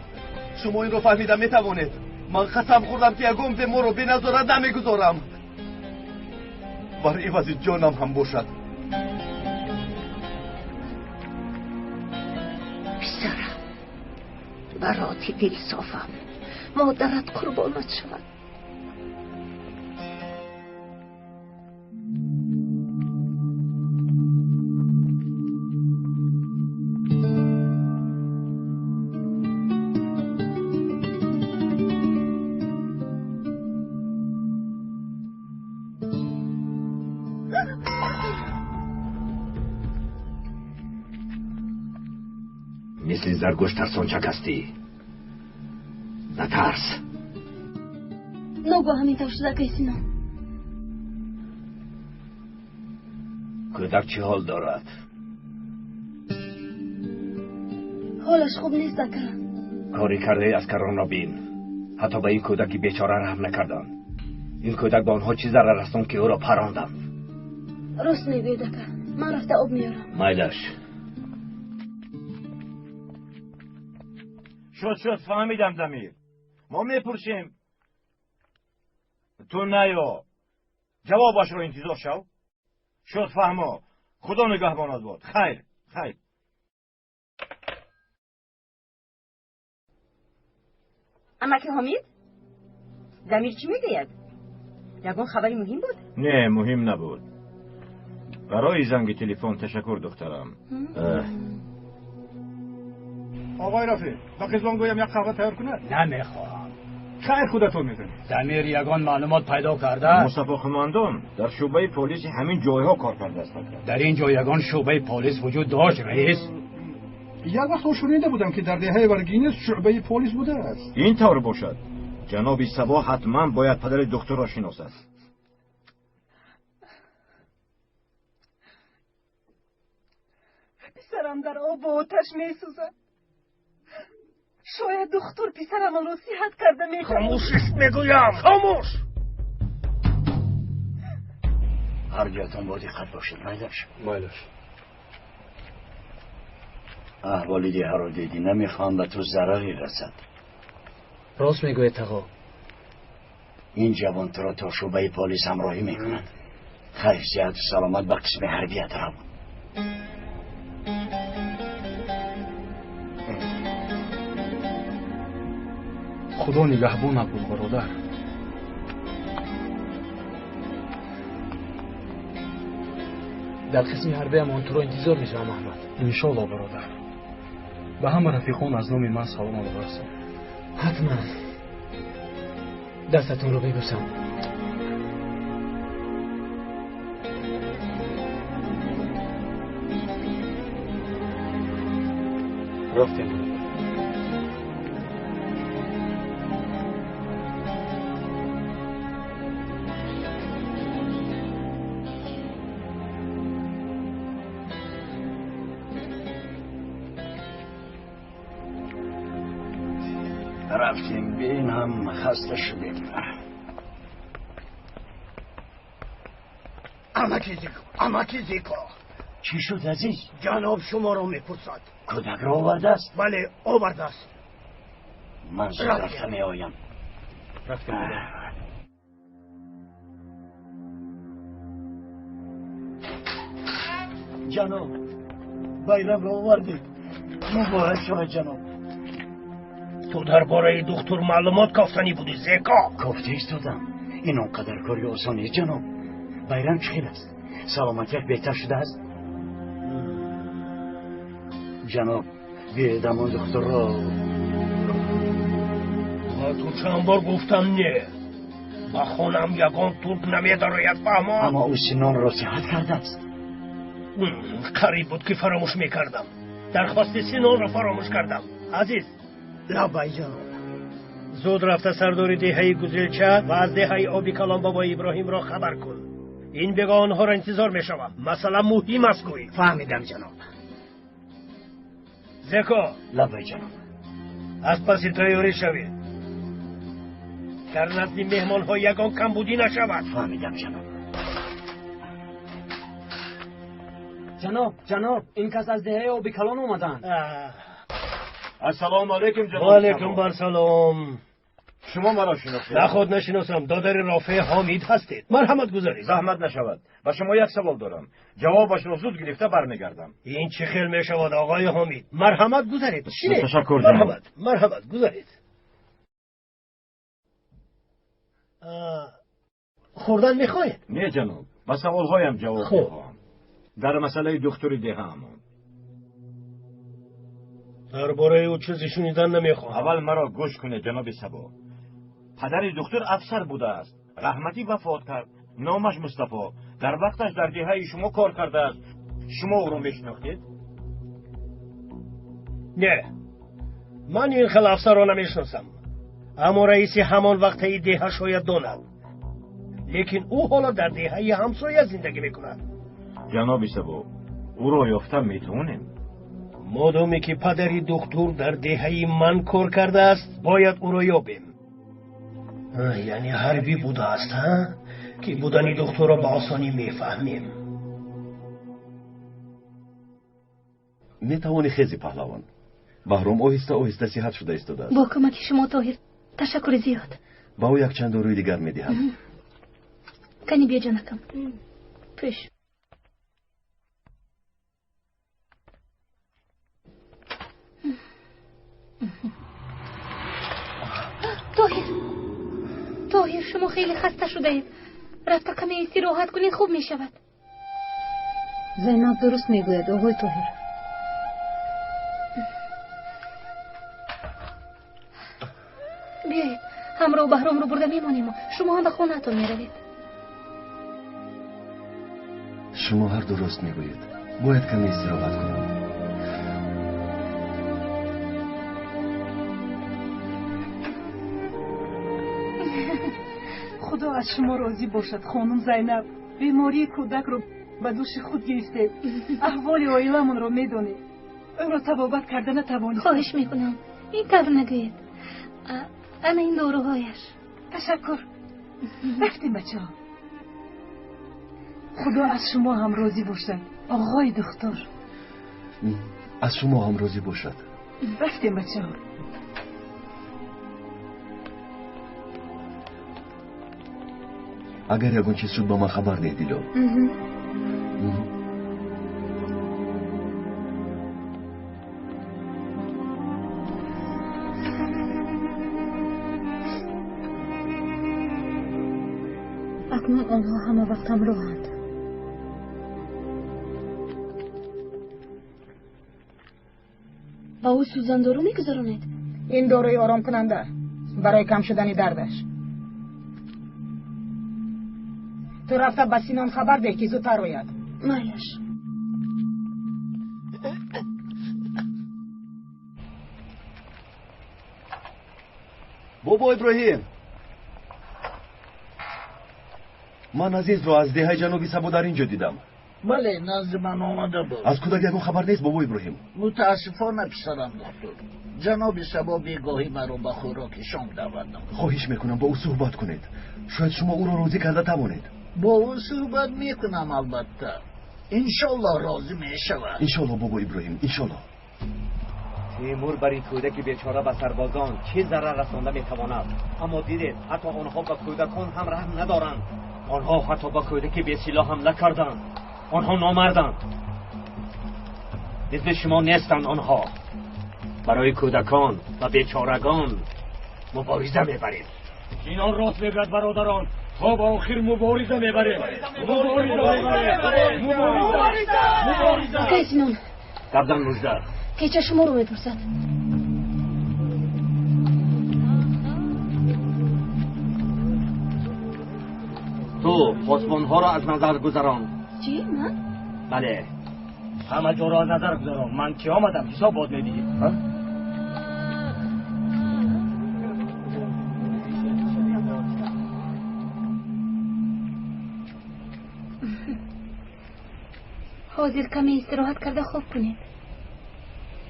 Шумо инро фаҳмида метавонед. Ман қасам хӯрдам, ки ягон беморро беназорат намегузорам, бар ивази ҷонам ҳам бошад. Писарам, бароти дилсофам, модарат қурбонат шавад. Мисли заргӯш тарсончак ҳастӣ. Натарс. Ногоҳ ҳамин тавр шуда, акай Сино. Кӯдак чӣ ҳол дорад? Ҳолаш хуб нест, ака. Кори кардаи аскаронро бин. Ҳатто ба ин кӯдаки бечора раҳм накарданд. Ин кӯдак ба онҳо чӣ зарар расонд, ки ӯро паронданд? Рост мегӯед, ака. Ман рафта об меорам. Майлаш. Шуд, шуд, фаҳмидам, Дамир. Мо мепурсем, ту наё, ҷавобашро интизор шав. Шуд, фаҳмо. Худо нигаҳбонат бод. Хайр, хайр. Амаки Ҳомид, Дамир чӣ мегӯяд? Ягон хабари муҳим буд? Не, муҳим набуд. Барои занги телефон ташаккур, духтарам. Оқои Рафеъ, ба Қизбон гӯям як қаҳва тайёр кунад? Намехоҳам. Хайр, худатон медонед. Дамир ягон маълумот пайдо кардааст? Мустафо Қумандон дар шӯъбаи полиси ҳамин ҷойҳо кор кардааст. Дар ин ҷо ягон шӯъбаи полис вуҷуд дошт, раис? Як вақт шунида будам, ки дар деҳаи Варгинес шӯъбаи полис будааст. Ин тавр бошад, ҷаноби Сабо ҳатман бояд падари духтурро шиносад. Писарам дар обу оташ месӯзад. Шояд духтур писарамонро сиҳат карда метавонад. Хомӯшиш мегӯям, хомӯш! Ҳар ҷоятон бо диққат бошед, майлаш. Майлаш. Аҳволи деҳаро дидӣ, намехоҳам ба ту зараре расад. Рост мегӯед, тағо. Ин ҷавон туро то шӯъбаи полис ҳамроҳӣ мекунад. Хайр, сиҳату саломат ба қисми ҳарбият рав. Худо нигаҳбонат буд, бародар. Дар қисми ҳарбиамон туро интизор мешавам, Аҳмад. Иншоалло, бародар. Ба ҳама рафиқон аз номи ман саломам расон. Ҳатман. Дастатонро бибӯсам. Рафтем, бародар. Рафтем, бин ҳам хаста шудем. Амаки Зико, амаки Зико. Чӣ шуд, азиз? Ҷаноб шуморо мепурсад. Кӯдакро овардааст? Бале, овардааст. Ман зуд рафта меоям. Рафтем. Ҷаноб, байрамро овардед. Муборак шавад, ҷаноб. Ту дар бораи духтур маълумот кофтанӣ будӣ, Зеко. Кофта истодам. Ин он қадар кори осон нест, ҷаноб. Байрам чӣ хел аст? Саломатиаш беҳтар шудааст? Ҷаноб, биёед ҳамон духтурро. Ба ту чанд бор гуфтам, не. Ба хонаам ягон турк намедарояд, фаҳмо? Аммо ӯ Синонро сиҳат кардааст. Қариб буд, ки фаромӯш мекардам. Дархости Синонро фаромӯш кардам. Азиз. Лаббай, ҷаноб. Зуд рафта сардори деҳаи Гузелча ва аз деҳаи Оби Калон бобои Иброҳимро хабар кун. Ин бего онҳоро интизор мешавам. Масъала муҳим аст, гӯй. Фаҳмидам, ҷаноб. Зеко. Лаббай, ҷаноб. Аз паси тайёрӣ шавед. Дар назди меҳмонҳо ягон камбудӣ нашавад. Фаҳмидам, ҷаноб. Ҷаноб, ҷаноб, ин кас аз деҳаи Оби Калон омаданд. Ассалому алайкум, ҷаноб. Ва алайкум барсалом. Шумо маро шинохтед? Наход нашиносам. Додари Рофеъ Ҳомид ҳастед. Марҳамат гузаред. Заҳмат нашавад. Ба шумо як савол дорам. Ҷавобашро зуд гирифта бармегардам. Ин чӣ хел мешавад, оғои Ҳомид? Марҳамат гузаред. Шинед. Ташаккур, ҷаноб. Марҳамат, марҳамат гузаред. Хӯрдан мехоҳед? Не, ҷаноб. Ба саволҳоям ҷавоб мехоҳам. Дар масъалаи духтури деҳаамон. Дар бораи ӯ чизе шунидан намехоҳам. Аввал маро гӯш кунед, ҷаноби Сабо. Падари духтур афсар будааст. Раҳматӣ вафот кард. Номаш Мустафо. Дар вақташ дар деҳаи шумо кор кардааст. Шумо ӯро мешинохтед? Не, ман ин хел афсарро намешиносам. Аммо раиси ҳамон вақтаи деҳа шояд донад. Лекин ӯ ҳоло дар деҳаи ҳамсоя зиндагӣ мекунад. Ҷаноби Сабо, ӯро ёфта метавонем? Модоме ки падари духтур дар деҳаи ман кор кардааст, бояд ӯро ёбем. Яъне ҳарбӣ будааст, ҳа? Ки будани духтурро ба осонӣ мефаҳмем. Метавонӣ хези, паҳлавон. Баҳром оҳиста оҳиста сиҳат шуда истодааст. Бо кӯмаки шумо, Тоҳир, ташаккури зиёд. Ба ӯ якчанд доруи дигар медиҳам. Кани биё, ҷонакам. Пӯш. Тоҳир, Тоҳир, шумо хеле хаста шудаед. Рафта каме истироҳат кунед, хуб мешавад. Зайнаб дуруст мегӯяд, оғои Тоҳир. Биёед, ҳамроҳ Баҳромро бурда мемонему шумо ҳам ба хонаатон меравед. Шумо ҳар дуруст мегӯед. Бояд каме истироҳат кунам. Худо аз шумо розӣ бошад, хонум Зайнаб. Бемории кӯдакро ба дӯши худ гирифтед. Аҳволи оиламонро медонед. Ӯро табобат карда натавонистем. Хоҳиш мекунам, ин тавр нагӯед. Ана ин доруҳояш. Ташаккур. Рафтем, бачаҳо. Худо аз шумо ҳам розӣ бошад, оғои духтур. Аз шумо ҳам розӣ бошад. Рафтем, бачаҳо. Агар ягон чиз шуд, ба ман хабар деҳ, Дило. Акнун онҳо ҳама вақт ҳамроҳанд. Ба ӯ сӯзандору мегузаронед? Ин доруи оромкунанда барои кам шудани дардаш. Ту рафта ба Синон хабар деҳ, ки зудтар ояд. Майлаш. Бобо Иброҳим, ман Азизро аз деҳаи ҷаноби Сабо дар ин ҷо дидам. Бале, назди ман омада буд. Аз кӯдак ягон хабар нест, бобо Иброҳим? Мутаассифона, писарам духтур. Ҷаноби Сабо бегоҳӣ маро ба хӯроки шом даъват намуд. Хоҳиш мекунам, бо ӯ суҳбат кунед. Шояд шумо ӯро розӣ карда тавонед. Бо ӯ суҳбат мекунам, албатта. Иншоллоҳ розӣ мешавад. Иншоллоҳ, бобо Иброҳим, иншоллоҳ. Тимур бар ин кӯдаки бечора ба сарбозон чӣ зарар расонда метавонад? Аммо дидед, ҳатто онҳо ба кӯдакон ҳам раҳм надоранд. Онҳо ҳатто ба кӯдаки бесилоҳ ҳамла карданд. Онҳо номарданд. Мисли шумо нестанд онҳо. Барои кӯдакон ва бечорагон мубориза мебарем. Инон рост мегӯяд, бародарон. То ба охир мубориза мебарем. Мубориза! Мубориза! Акай Синон. Гапзан, Мужда. Кеча шуморо мепурсад. Ту посбонҳоро аз назар гузарон. Чӣ? Ман? Бале. Ҳама ҷоро аз назар гузарон. Ман ки омадам, ҳисоб бод медиҳӣ. Ҳозир каме истироҳат карда хоб кунед.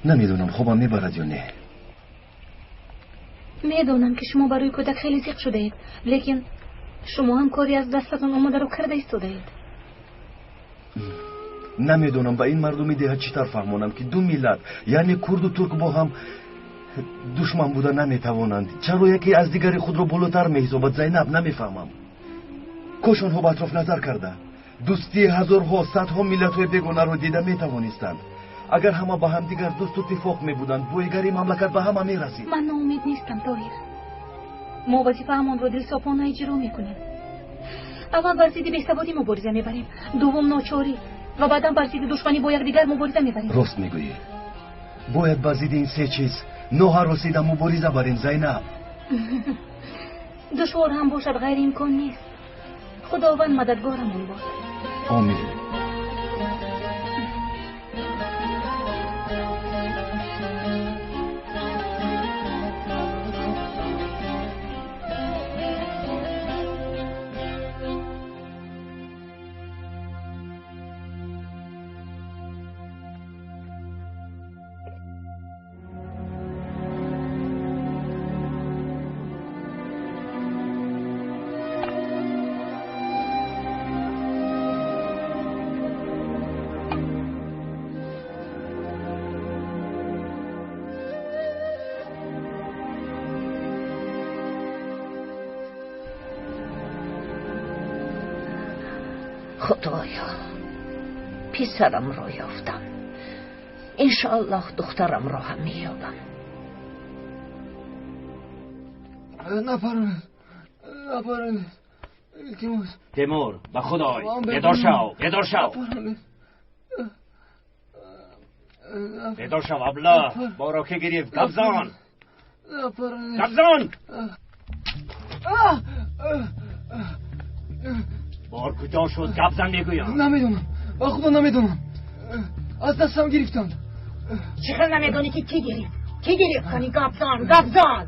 Намедонам хобам мебарад ё не. Медонам ки шумо барои кӯдак хеле зиқ шудаед, лекин шумо ҳам кори аз дастатон омадаро карда истодаед. Намедонам ба ин мардуми деҳа чӣ тавр фаҳмонам, ки ду миллат, яъне курду турк, бо ҳам душман буда наметавонанд. Чаро яке аз дигари худро болотар меҳисобад, Зайнаб? Намефаҳмам. Кош онҳо ба атроф назар карда дӯстии ҳазорҳо, садҳо миллатҳои бегонаро дида метавонистанд. Агар ҳама ба ҳамдигар дӯсту иттифоқ мебуданд, боигарии мамлакат ба ҳама мерасид. Ман ноумед нестам, Тоҳир. Мо вазифаамонро дилсофона иҷро мекунем. Аввал бар зидди бесаводӣ мубориза мебарем, дуввум ночорӣ ва баъдан бар зидди душманӣ бо якдигар мубориза мебарем. Рост мегӯӣ. Бояд ба зидди ин се чиз ноҳаросида мубориза барем, Зайнаб. Душвор ҳам бошад, ғайриимкон нест. Худованд мададгорамон бод. Омин. Худоё, писарамро ёфтам. Иншоаллоҳ духтарамро ҳам меёбам. Напаронед, напаронед, илтимос. Темур, ба худой, бедор шав, бедор шав, бедор шав, абла. Боро ки гирифт? Гапзан, гапзан! Бор куҷо шуд? Гапзан мегӯям. Намедонам, ба худо намедонам. Аз дастам гирифтанд. Чӣ хел намедонӣ, ки кӣ гирифт? Кӣ гирифт? Кани, гапзан, гапзан!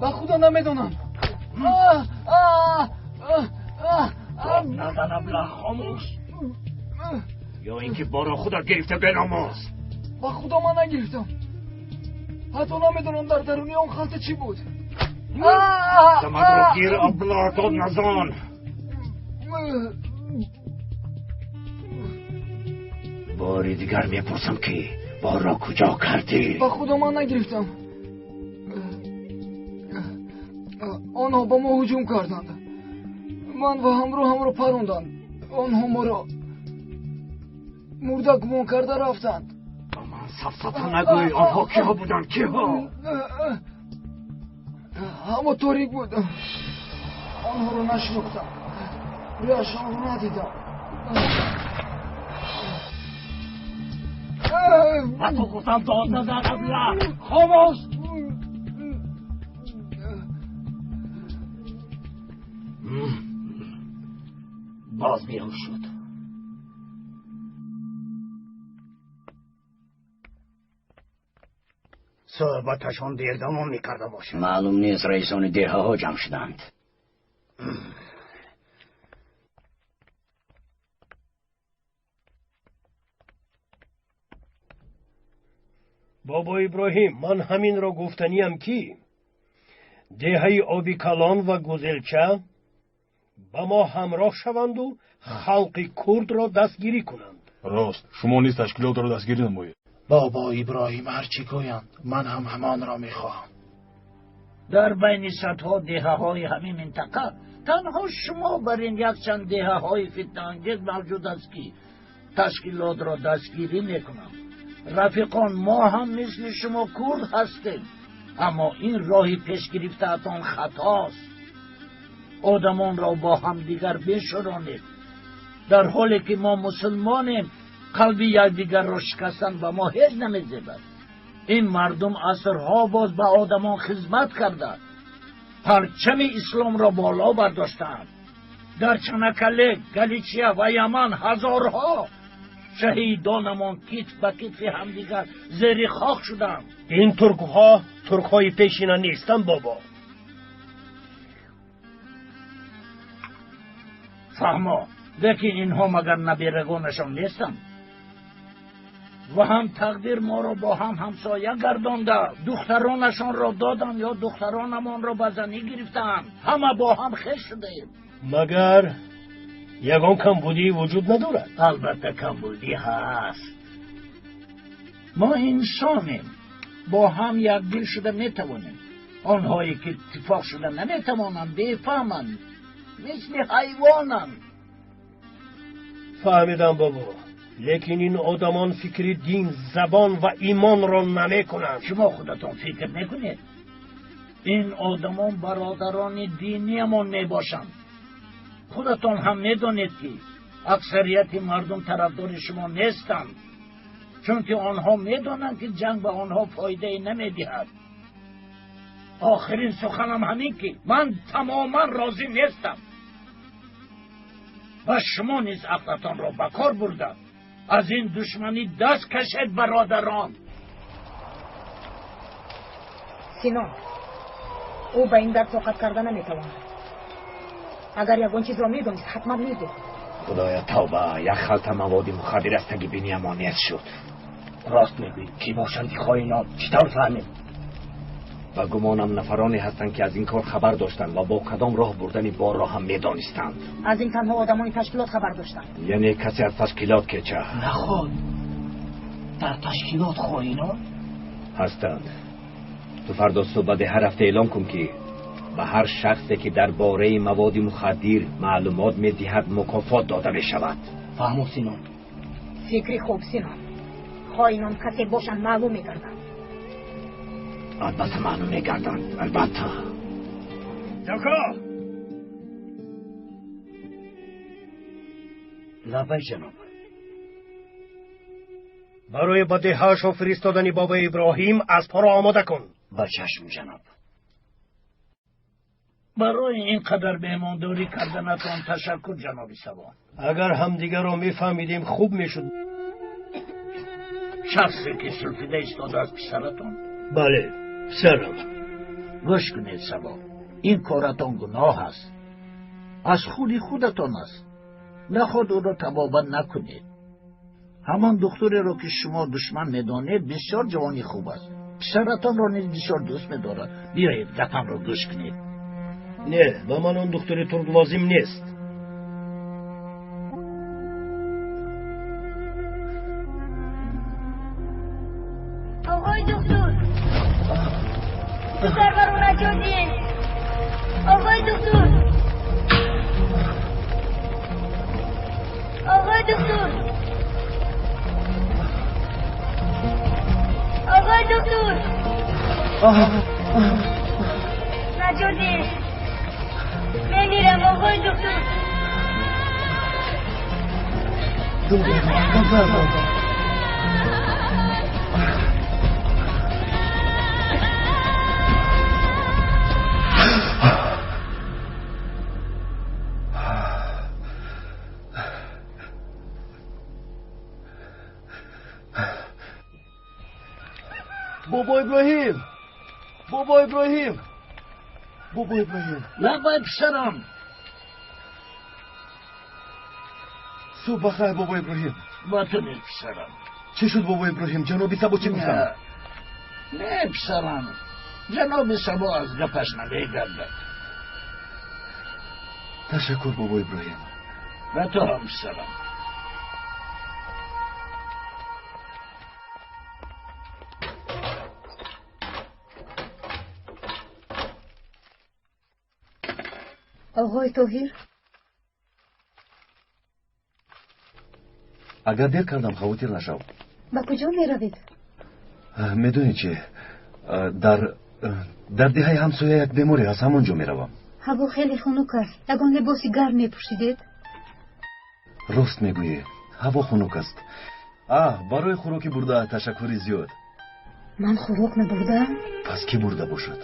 Ба худо намедонам. Назан, абла, хомӯш, ё ин ки боро худат гирифта, беномус. Ба худо ман нагирифтам. Ҳатто намедонам дар даруни он халта чӣ буд. Дамадро гир, абла, дод назан! Бори дигар мепурсам, ки борро куҷо кардӣ? Ба худо ман нагирифтам. Онҳо ба мо ҳуҷум карданд, ман ва ҳамроҳамро паронданд. Онҳо моро мурда гумон карда рафтанд. Ба ман сафсата нагӯй. Онҳо киҳо буданд, киҳо? Ҳамо торик буд, онҳоро нашинохтам, рӯяшонро надидам. Ба ту гуфтам, дод назан, абла, хомӯш! Боз беҳуш шуд. Суҳбаташон дер давом мекарда бошад. Маълум нест, раисони деҳаҳо ҷамъ шуданд. Бобо Иброҳим, ман ҳаминро гуфтаниям, ки деҳаи Оби Калон ва Гузелча ба мо ҳамроҳ шаванду халқи курдро дастгирӣ кунанд. Рост, шумо низ ташкилотро дастгирӣ намоед. Бобо Иброҳим ҳар чӣ гӯянд, ман ҳам ҳамонро мехоҳам. Дар байни садҳо деҳаҳои ҳамин минтақа танҳо шумо бар ин якчанд деҳаҳои фитнаангез мавҷуд аст, ки ташкилотро дастгирӣ мекунанд. Рафиқон, мо ҳам мисли шумо курд ҳастем, аммо ин роҳи пеш гирифтаатон хатост. Одамонро бо ҳамдигар бешӯронед. Дар ҳоле ки мо мусулмонем, қалби якдигарро шикастан ба мо ҳеҷ намезебад. Ин мардум асрҳо боз ба одамон хизмат карда, парчами исломро боло бардоштаанд. Дар Чанакале, Галичия ва Яман ҳазорҳо шаҳидонамон китф ба китфи ҳамдигар зери хок шуданд. Ин туркҳо туркҳои пешина нестанд, бобо. Фаҳмо, лекин инҳо магар наберагонашон нестанд? Ва ҳам тақдир моро бо ҳам ҳамсоя гардонда, духтаронашонро доданд ё духтаронамонро ба занӣ гирифтаанд. Ҳама бо ҳам хеш шудаем. Магар ягон камбудӣ вуҷуд надорад? Албатта камбудӣ ҳаст. Мо инсонем, бо ҳам якдил шуда метавонем. Онҳое ки иттифоқ шуда наметавонанд, бефаҳманд, мисли ҳайвонанд. Фаҳмидам бобо, лекин ин одамон фикри дин, забон ва имонро намекунанд. Шумо худатон фикр мекунед? Ин одамон бародарони диниямон мебошанд. Худатон ҳам медонед, ки аксарияти мардум тарафдори шумо нестанд, чунки онҳо медонанд, ки ҷанг ба онҳо фоидае намедиҳад. Охирин суханам ҳамин, ки ман тамоман розӣ нестам ва шумо низ ақлатонро ба кор бурда аз ин душманӣ даст кашед, бародарон. Сино, ӯ ба ин дард тоқат карда наметавонад. Агар ягон чизро медонист, ҳатман мегуфт. Худоя, тавба, як халта маводи мухаддир аз таги биниямон нест шуд. Рост мегӯӣ, кӣ бошанд хоинон? Чӣ тавр фаҳмем? Ба гумонам нафароне ҳастанд, ки аз ин кор хабар доштанд ва бо кадом роҳ бурдани борро ҳам медонистанд. Аз ин танҳо одамони ташкилот хабар доштанд. Яъне касе аз ташкилот кеча. Наход, дар ташкилот хоинон ҳастанд. Ту фардо субҳ ба деҳа рафта эълон кун, ки ба ҳар шахсе, ки дар бораи маводи мухаддир маълумот медиҳад, мукофот дода мешавад. Фаҳмо, Сино. Фикри хуб, Сино. Хоинон касе бошанд, маълум мегарданд. Албатта маълум мегарданд, албатта. Доко! Лаббай, ҷаноб. Барои ба деҳаашон фиристодани бобои Иброҳим аспҳоро омода кун. Ба чашм, ҷаноб. Барои ин қадар меҳмондорӣ карданатон ташаккур, ҷаноби Сабо. Агар ҳамдигарро мефаҳмидем, хуб мешуд. Шахсе ки сулфида истодааст, писаратон? Бале, писарам. Гӯш кунед, Сабо, ин коратон гуноҳ аст, аз худи худатон аст. Наход ӯро табобат накунед. Ҳамон духтуреро, ки шумо душман медонед, бисёр ҷавони хуб аст, писаратонро низ бисёр дӯст медорад. Биёед, гапамро гӯш кунед. Не, ба ман он духтури турк лозим нест. Оғои духтур, писарвару наҷот диҳед! Оғои духтур, оғои духтур, оғои духтур, наҷот диҳед! Мемирам, оғои духтур! Бобо Иброҳим! Бобо Иброҳим! Бобо Иброҳим! Лаббай, писарам. Субҳ бахайр, бобо Иброҳим. Ба ту низ, писарам. Чӣ шуд, бобо Иброҳим? Ҷаноби Сабо чӣ гуфтанд? Не, писарам, ҷаноби Сабо аз гапаш намегардад. Ташаккур, бобо Иброҳим. Ба ту ҳам, писарам. Оғои Тоҳир. Агар дер кардам, хавотир нашав. Ба куҷо меравед? Медонӣ чи, дар деҳаи ҳамсоя як беморе ҳаст, ҳамон ҷо меравам. Ҳаво хеле хунук аст, ягон либоси гарм мепӯшидед. Рост мегӯӣ, ҳаво хунук аст. Барои хӯроки бурда ташаккури зиёд. Ман хӯрок набурдаам. Пас кӣ бурда бошад?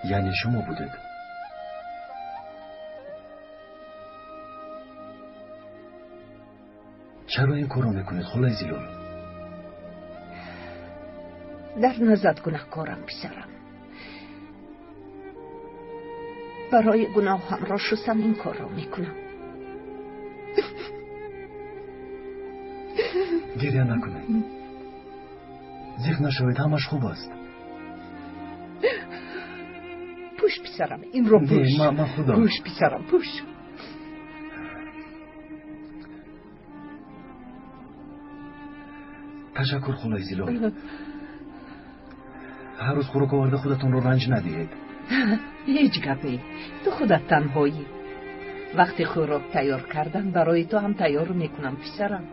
Яъне шумо будед. Чаро ин корро мекунед, холаи Зилол? Дар назарат гунаҳкорам, писарам. Барои гуноҳамро шустан ин корро мекунам. Гиря накунед. Зиқ нашавед, ҳамаш хуб аст. Пӯш, писарам, инро пӯш. Не, ман худам. Пӯш, писарам, пӯш. Ташаккур, холаи Зилол. Ҳар рӯз хӯрок оварда худатонро ранҷ надиҳед. Ҳеҷ гап не, ту худат танҳоӣ. Вақти хӯрок тайёр кардан барои ту ҳам тайёр мекунам, писарам.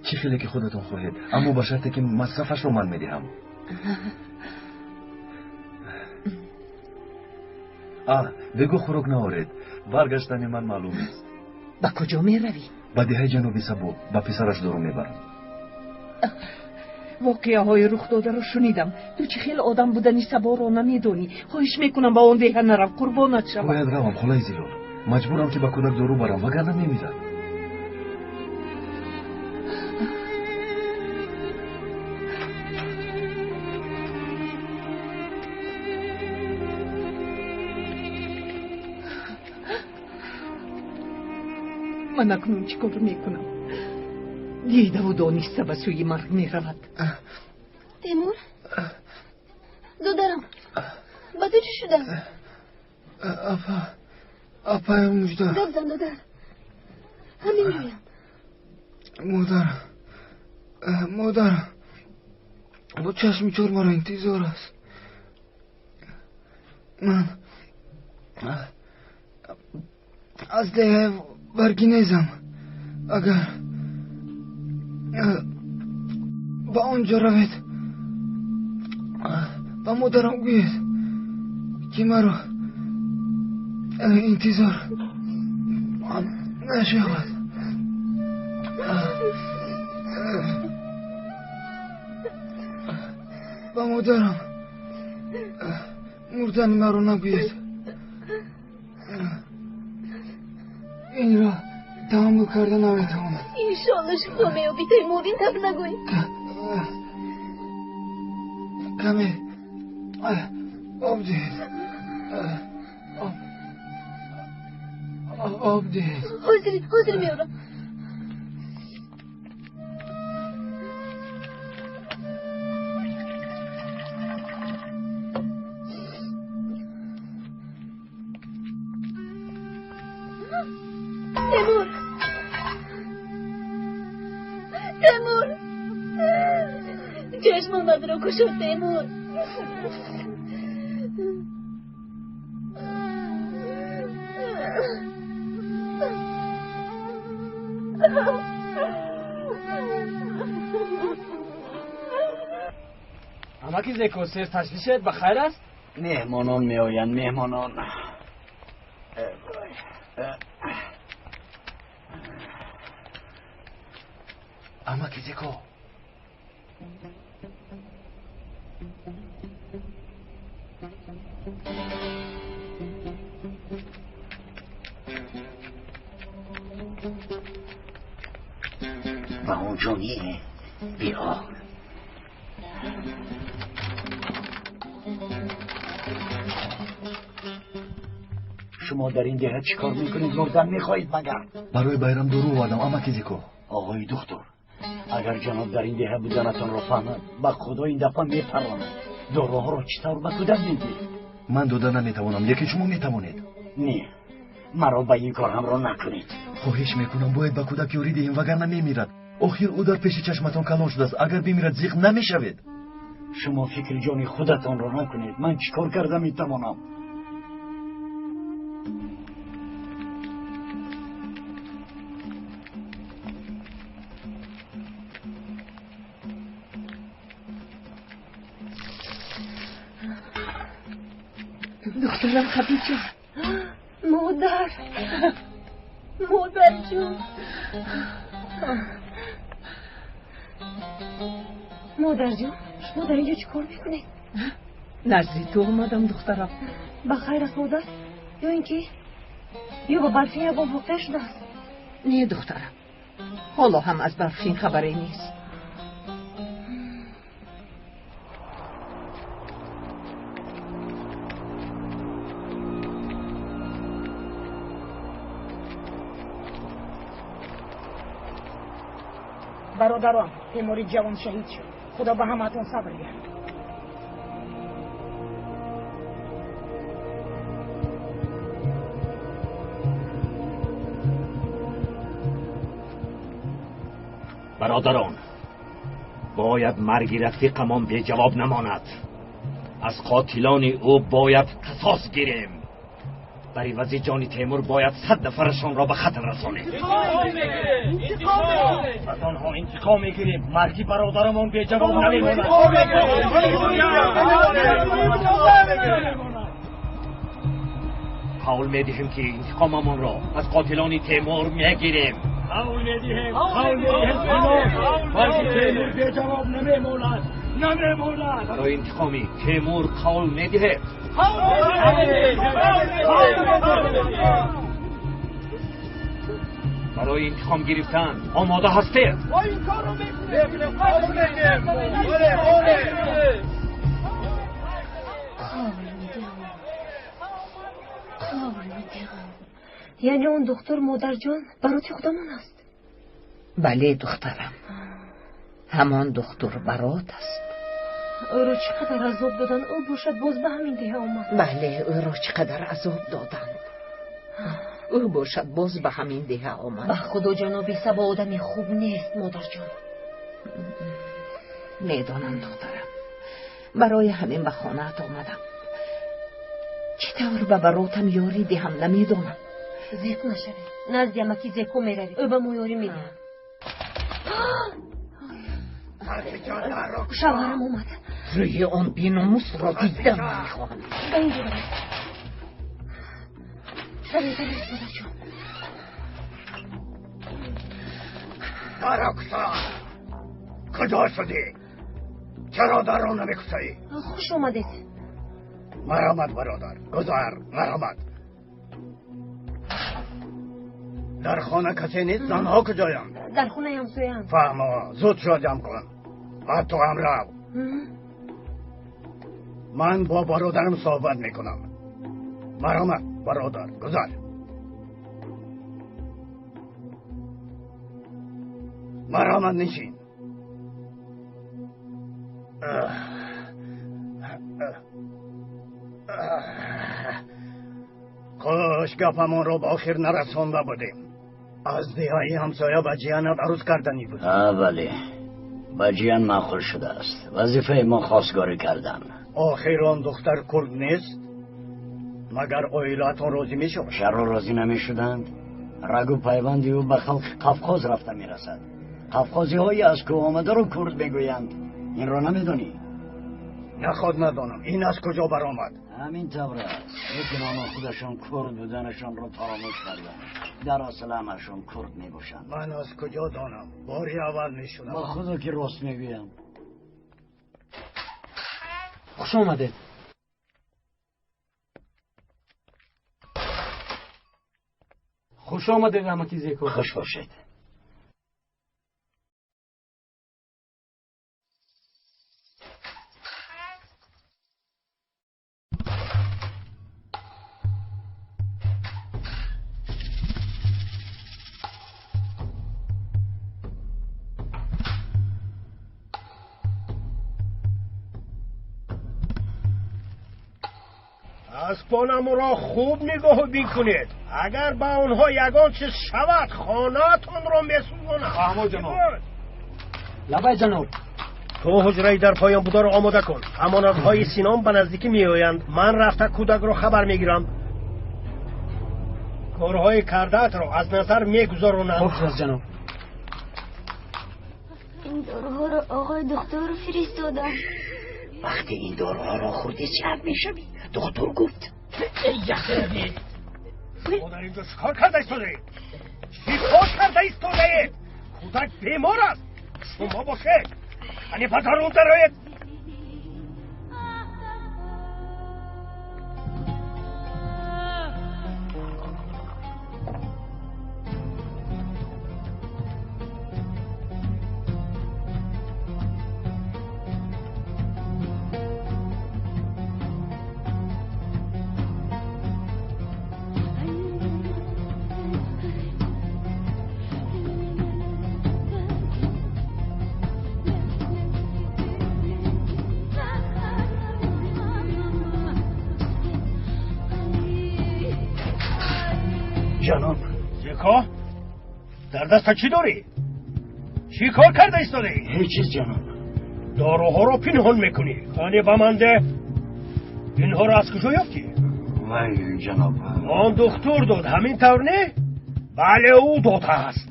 Чӣ хеле ки худатон хоҳед, аммо ба шарте ки масрафашро ман медиҳам. А, бегоҳ хӯрок наоред, баргаштани ман маълум нест. Ба куҷо меравӣ? Ба деҳаи ҷаноби Сабо, ба писараш дору мебарам. Воқеаҳои рухдодаро шунидам. Ту чӣ хел одам будани Саборо намедонӣ. Хоҳиш мекунам, ба он деҳа нарав, қурбонат шавам. Бояд равам, холаи Зилол. Маҷбурам ки ба кӯдак дору барам, вагарна мемирад. Ман акнун чӣ кор мекунам? Дидаву дониста ба сӯи марг меравад. Темур, додарам, ба ту чӣ шуда? Апа, апаям Мужда. Гап зан, додар, ҳамин ҷоям. Модар, модар бо чашми чор маро интизор аст. Ман аз деҳаи Варгинезам. Агар ба он ҷо равед, ба модарам гӯед, ки маро интизор нашавад. Ба модарам мурдани маро нагӯед. Инро таҳаммул карда наметавонам. Иншоалло шифо меёбӣ, Темур, ин тавр нагӯй. Каме об диҳед. Об диҳед. Ҳозир, ҳозир меорам. Темур, Темур, чашмонатро кушод, Темур. Амаки Зеко, сер ташвишед, ба хайр аст? Меҳмонон меоянд, меҳмонон. Амаки Зеко. Ба он ҷо не, биё. Шумо дар ин деҳа чӣ кор мекунед? Мурдан мехоҳед магар? Барои байрам дору овардам, амаки Зеко. Оғои духтур, агар ҷаноб дар ин деҳа буданатонро фаҳмад, ба худо ин дафъа мепаронад. Доруҳоро чӣ тавр ба кӯдак медиҳед? Ман дода наметавонам, лекин шумо метавонед. Не, маро ба ин кор ҳамроҳ накунед. Хоҳиш мекунам, бояд ба кӯдак ёрӣ диҳем, вагарна мемирад. Охир ӯ дар пеши чашматон калон шудааст. Агар бимирад, зиқ намешавед. Шумо фикри ҷони худатонро накунед. Ман чӣ кор карда метавонам? Духтарам Хадиҷа. Модар, модарҷон, модарҷон, шумо дар инҷо чӣ кор мекунед? Назди ту омадам, духтарам. Ба хайр аст, модар? Ё ин ки ё ба Барфин ягон воқеа шудааст? Не, духтарам, ҳоло ҳам аз Барфин хабаре нест. Бародарон, бемори ҷавон шаҳид шуд. Худо ба ҳамаатон сабр диҳад. Бародарон, бояд марги рафиқамон беҷавоб намонад. Аз қотилони ӯ бояд қасос гирем. Бар ивази ҷони Темур бояд 100 нафарашонро ба қатл расонем. Аз онҳо интиқом мегирем. Марги бародарамон беҷавоб намемонад. Қавл медиҳем, ки интиқомамонро аз қотилони Темур мегирем. Қавл медиҳем, қавл медиҳем, марги Темур беҷавоб намемонад, намемонад. Барои интиқоми Темур қавл медиҳед? Барои интиқом гирифтан омода ҳастед? Қавл медиҳам, қавл медиҳам. Яъне он духтур, модарҷон, бароти худамон аст? Бале, духтарам, ҳамон духтур барот аст. Ӯро чӣ қадар азоб доданд, ӯ бошад боз ба ҳамин деҳа омад. Бале, ӯро чӣ қадар азоб доданд, ӯ бошад боз ба ҳамин деҳа омад. Ба худо, ҷаноби Сабо одами хуб нест, модарҷон. Медонам, духтарам, барои ҳамин ба хонаат омадам. Чӣ тавр ба баротам ёрӣ диҳам, намедонам. Зиқ нашавед, назди амаки Зеко меравед, ӯ ба мо ёрӣ медиҳад. Шавҳарам омад. Рӯи он беномусро дидан намехоҳам. Ба инҷо баред. Даред, даред, модарҷон. Дарро кушо! Куҷо шудӣ? Чаро дарро намекушоӣ? Хуш омадед. Марҳамат, бародар, гузар, марҳамат. Дар хона касе нест? Занҳо куҷоянд? Дар хонаи ҳамсояанд. Фаҳмо, зуд шо ҷамъ кун ва ту ҳам рав. Ман бо бародарам суҳбат мекунам. Марҳамат, бародар, гузар. Марҳамат, нишин. Хуш, гапамонро ба охир нарасонда будем. Аз деҳаи ҳамсоя ба ҷиянат арӯз карданӣ буд. Бале, ба ҷиян маъқул шудааст. Вазифаи мо хостгорӣ кардан. Охир он духтар курд нест? Магар оилаатон розӣ мешавад? Чаро розӣ намешуданд? Рагу пайванди ӯ ба халқи Қавқоз рафта мерасад. Қавқозиҳои аз кӯҳ омадаро курд мегӯянд. Инро намедонӣ? Наход надонам. Ин аз куҷо баромад? Ҳамин тавр аст. Лекин онҳо худашон курд буданашонро фаромӯш карданд. Дар асл ҳамашон курд мебошанд. Ман аз куҷо донам? Бори аввал мешунавам. Ба худо ки рост мегӯям. Хуш омадед. Хуш омадед, амаки Зеко. Хуш бошед. Аспонамро хуб нигоҳ бикунед. Агар ба онҳо ягон чиз шавад, хонаатонро месӯзонам. Фаҳмо, ҷаноб. Лабай, ҷаноб. Ту ҳуҷраи дар поён бударо омода кун. Амонатҳои Сином ба наздикӣ меоянд. Ман рафта кӯдакро хабар мегирам. Корҳои кардаатро аз назар мегузаронам. Хуб шуд, ҷаноб. Ин доруҳоро оғои духтур фиристодам. Вақте ин доруҳоро хӯрдӣ, сиҳат мешавӣ. Духтур гуфт. Шумо дар инҷо чӣ кор карда истодаед? Чӣ кор карда истодаед? Кӯдак бемор аст. Шумо бошед. Ани ба дарун дароед. Ҷаноб. Зеко, дар дастат чӣ дорӣ? Чӣ кор карда истодаӣ? Ҳеҷ чиз, ҷаноб. Доруҳоро пинҳон мекунӣ. Қане ба ман деҳ. Инҳоро аз куҷо ёфтӣ? Вай, ҷаноб. Он духтур дод, ҳамин тавр не? Бале, ӯ додааст.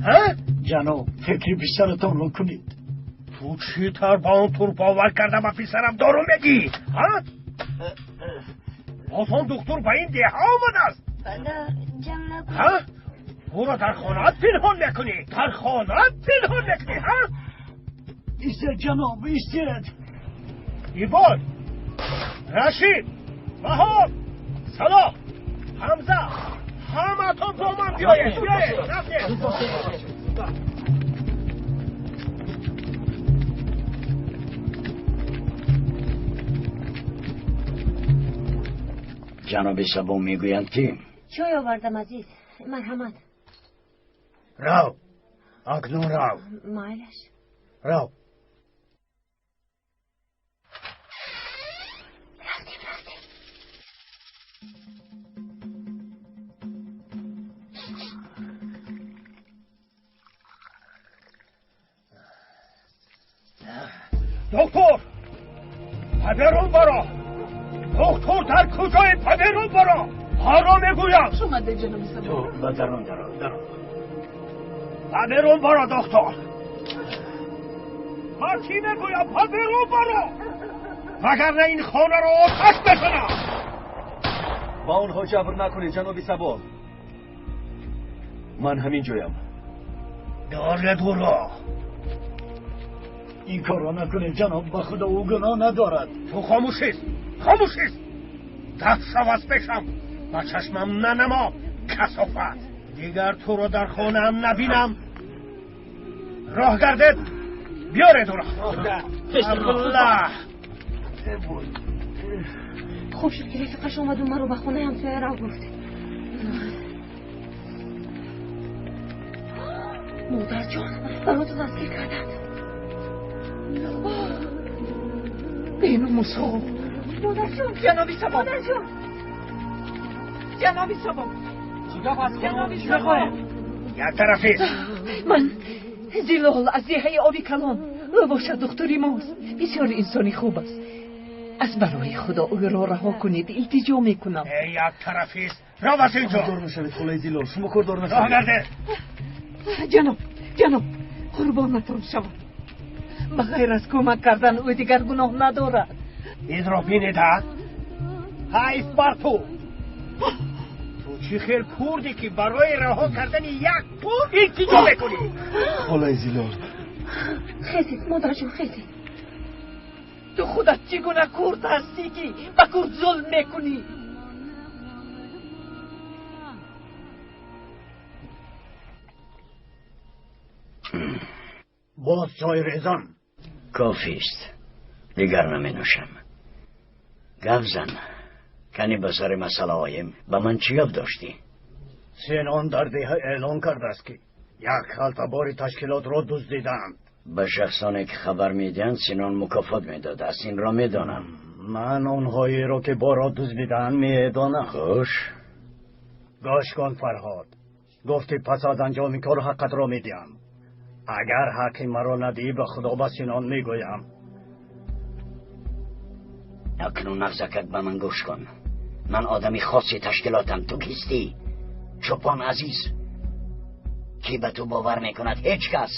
Ҳа? Ҷаноб, фикри писаратонро кунед. Ту чӣ тавр ба он тур бовар карда ба писарам дору медиҳӣ? Ҳа? Боз он духтур ба ин деҳа омадааст. Падар, ҷанг накун. Ҳа? Ӯро дар хонаат пинҳон мекунӣ? Дар хонаат пинҳон мекунӣ, ҳа? Истед, ҷаноб, истед. Ибод, Рашид, Ваҳоб, Салоҳ, Ҳамза, ҳаматон бо ман биёед, биёед, рафтем. Ҷаноби Сабо мегӯянд ки чой овардам, азиз, марҳамат. Рав, акнун рав. Майлаш. Рав. Рафтем, рафтем. Доктор, ба берун баро. Доктор, дар куҷои? Ба берун баро. Ҳаро мегӯям. Хуш омадед, ҷаноби Сабо. Ту ба дарун даро, дарун. Ба берун баро, доктор. Ман чӣ мегӯям? Ба берун баро, вагарна ин хонаро оташ мезанам. Ба онҳо ҷабр накунед, ҷаноби Сабо. Ман ҳамин ҷоям. Доред ӯро. Ин корро накунед, ҷаноб, ба худо ӯ гуноҳ надорад. Ту хомӯшист, хомӯшист. Даст шав аз пешам, ба чашмам нанамо, касофат. Дигар туро дар хонаам набинам. Роҳ гардед, биёред ӯро. Абдуллаҳ. Хуб шуд ки рафиқаш омаду маро ба хонаи ҳамсоя рав гуфт. Модарҷон, бароту дастгир карданд. Беномусҳо. Модарҷон, ҷаноби Сабо. Модарҷон. Ҷаноби Сабо. Чӣ гап аст? Ҷаноби Чӣ Сабо. мехоҳед? Як тарафист. Ман Зилол аз деҳаи Оби Калон. Ӯ бошад духтури мост. Бисёр инсони хуб аст. Аз барои Худо ӯро раҳо кунед, илтиҷо мекунам. Эй, як тарафист, рав аз инҷо. Кордор мешавед, холаи Зилол, шумо кордор Роҳ нашавед. гардед. Ҷаноб, ҷаноб, қурбонатон шавам. Ба ғайр аз кӯмак кардан ӯ дигар гуноҳ надорад. Инро бинед, ҳа? Ҳайф бар ту. Ту чӣ хел курдӣ ки барои раҳо кардани як кур илтиҷо мекунӣ? Холаи Зилол. Хезед, модарҷон, хезед. Ту худат чӣ гуна курд ҳастӣ ки ба курд зулм мекунӣ? Боз чой резон. Кофист, дигар наменӯшам. Гап зан, кани ба сари масъала оем. Ба ман чӣ гап доштӣ? Синон дар деҳа эълон кардааст ки як халта бори ташкилотро дуздидаанд. Ба шахсоне ки хабар медиҳанд, Синон мукофот медодааст, инро медонам. Ман онҳоеро ки борро дуздидаанд медонам. Хуш. Гӯш кун, Фарҳод. Гуфтӣ пас аз анҷоми кор ҳаққатро медиҳам. Агар ҳаққи маро надиҳӣ, ба худо ба Синон мегӯям. Акнун нағзакак ба ман гӯш кун. Ман одами хоси ташкилотам. Ту кистӣ? Чӯпон азиз, кӣ ба ту бовар мекунад? Ҳеҷ кас.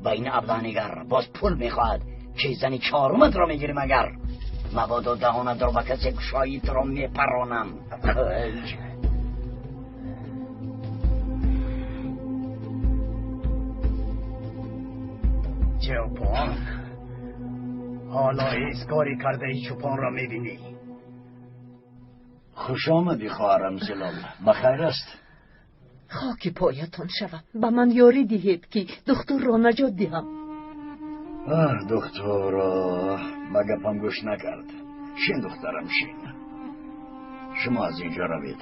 Ба ин аблаҳнигар боз пул мехоҳад. Чи зани чоруматро мегирӣ магар? Мабодо даҳонатро ба касе кушоӣ, туро мепаронам. Чӯпон, ҳоло ҳеҷ кори кардаи чӯпонро мебинӣ. Хуш омадӣ, хоҳарам Зилол. Ба хайр аст? Хоки поятон шавам, ба ман ёрӣ диҳед ки духтурро наҷот диҳам. Аҳ, духтуро ба гапам гӯш накард. Шин, духтарам, шин. Шумо аз инҷо равед.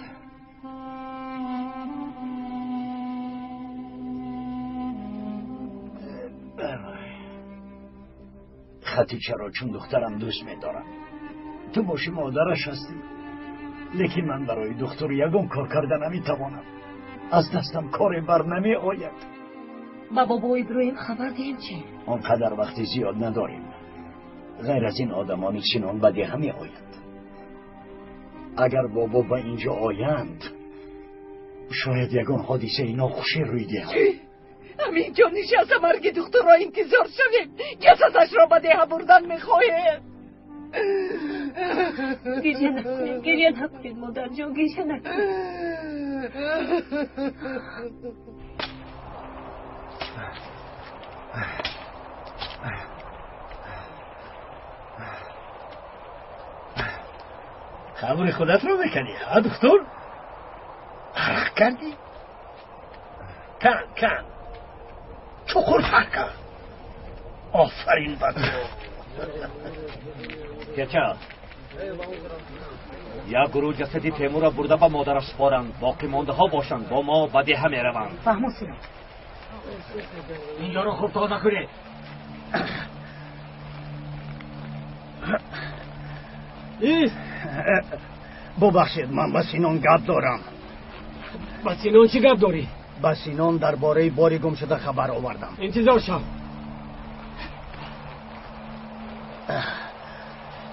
Хатичаро чун духтарам дӯст медорам. Ту боши модараш ҳастӣ. Лекин ман барои духтур ягон кор карда наметавонам. Аз дастам коре бар намеояд. Ба бобо Иброҳим хабар диҳем чӣ? Он қадар вақти зиёд надорем. Ғайр аз ин одамони Синон ба деҳа меоянд. Агар бобо ба инҷо оянд, шояд ягон ҳодисаи нохушӣ рӯй диҳад. Ҳаминҷо нишаста марги духтурро интизор шавем. Ҷасадашро ба деҳа бурдан мехоҳем. Гиря накунед, гиря накунед, модарҷон, гиря накунед. Қабри худатро мекунӣ, ҳа духтур? Арақ кардӣ? Кан, кан. Чуқуртар кан. Офарин ба ту. Чача, як гурӯҳ ҷасади Темурро бурда ба модараш супоранд, боқимондаҳо бошанд, бо мо ба деҳа мераванд. Фаҳмо, Сино. Инҷоро хуб тоза кунед. Бубахшед, ман ба Синон гап дорам. Ба Синон чӣ гап дорӣ? Ба Синон дар бораи бори гумшуда хабар овардам. Интизор шав.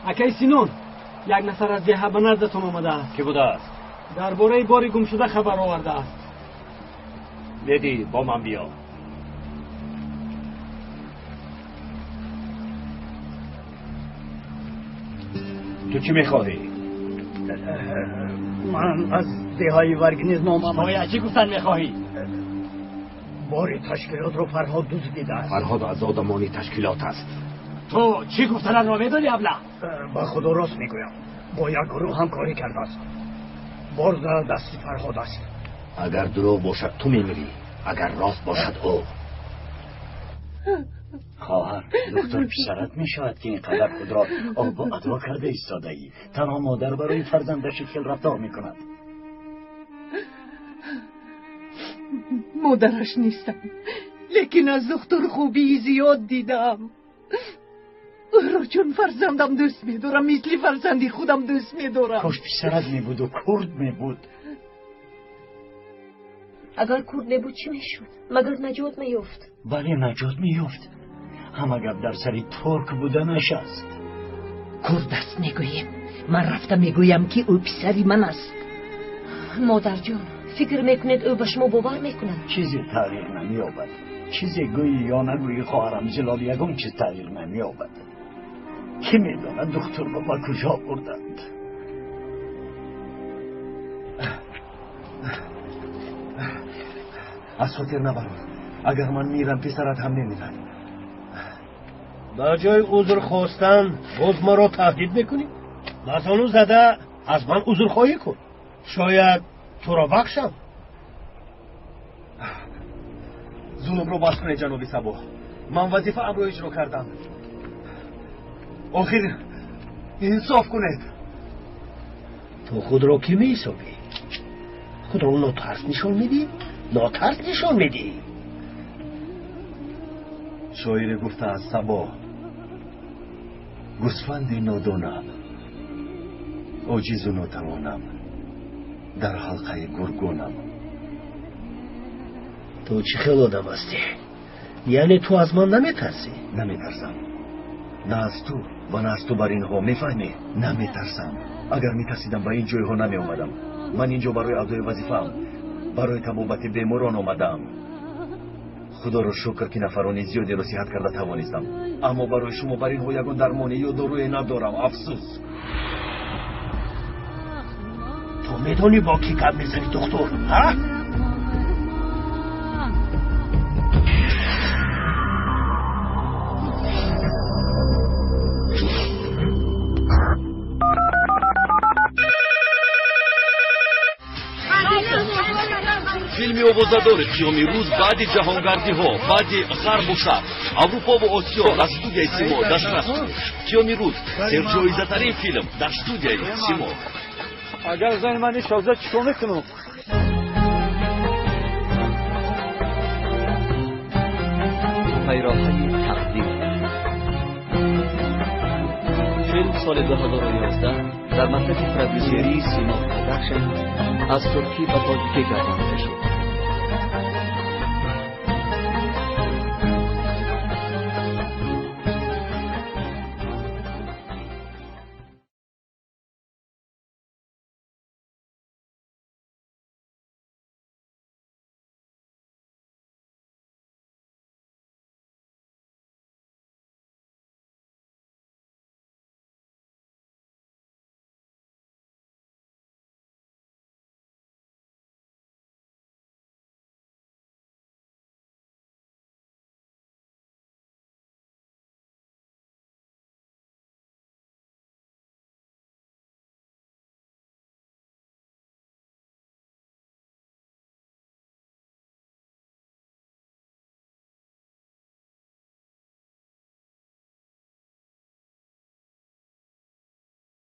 Акаи Синон, як нафар аз деҳа ба наздатон омадааст. Кӣ будааст? Дар бораи бори гумшуда хабар овардааст. Леди, бо ман биё. Ту чӣ мехоҳӣ? Ман аз деҳаи Варгниз номам. Соя, чӣ гуфтан мехоҳӣ? Бори ташкилотро Фарҳод дуздидааст. Фарҳод аз одамони ташкилот аст. Ту чӣ гуфтанатро медонӣ, абла? Ба худо рост мегӯям. Бо як гурӯҳ ҳамкорӣ кардааст. Бор дар дасти Фарҳод аст. Агар дурӯғ бошад, ту мемирӣ. Агар рост бошад, ӯ. Хоҳар, духтур писарат мешавад ки ин қадар худро обу адо карда истодаӣ. Танҳо модар барои фарзандаш хел рафтор мекунад. Модараш нестам, лекин аз духтур хубии зиёд дидам. Ӯро чун фарзандам дӯст медорам, мисли фарзанди худам дӯст медорам. Кош писарат мебуду курд мебуд. Агар курд мебуд чӣ мешуд? Магар наҷот меёфт? Бале, наҷот меёфт. Ҳама гап дар сари турк буданаш аст. Курд аст мегӯем. Ман рафта мегӯям ки ӯ писари ман аст. Модарҷон, фикр мекунед ӯ ба шумо бовар мекунад? Чизе тағйир намеёбад. Чизе гӯӣ ё нагӯӣ, хоҳарам Зилол, ягон чиз тағйир намеёбад. Кӣ медонад духтурро ба куҷо бурданд? Аз хотир набарор, агар ман мирам, писарат ҳам мемирад. Ба ҷои узр хостан боз маро таҳдид мекунӣ? Ба зону зада аз ман узрхоҳӣ кун. Шояд туро бахшам. Зулмро бас кунед, ҷаноби Сабоҳ. Ман вазифаамро иҷро кардам. Охир инсоф кунед. Ту худро кӣ меҳисобӣ? Худро нотарс нишон медиҳӣ? Нотарс нишон медиҳӣ? Шоире гуфтааст, Сабоҳ, гӯсфанди нодонам, оҷизу нотавонам, дар ҳалқаи гургонам. Ту чӣ хел одам ҳастӣ? Яъне ту аз ман наметарсӣ? Наметарсам. На аз ту ва на аз ту бар инҳо, мефаҳмӣ? Наметарсам. Агар метарсидам, ба ин ҷойҳо намеомадам. Ман инҷо барои адои вазифаам, барои табобати беморон омадаам. Худоро шукр ки нафарони зиёдеро сиҳат карда тавонистам. Аммо барои шумо бар инҳо ягон дармоне ё доруе надорам. Афсӯс. Ту медонӣ бо кӣ гап мезанӣ, духтур, ҳа? Филми овозадори қиёми рӯз баъди ҷаҳонгардиҳо, баъди ғарбу шарқ, Аврупову Осиё аз студияи Симо дастрас. Қиёми рӯз серҷоизатарин филм дар студияи Симо. Агар зани ман ишоза чикор мекунам? Пайроҳаи тақдир. Филм Соли 2011 дар маркази продюсерии Сима Продакшн аз туркӣ ба тоҷикӣ гардонида шуд.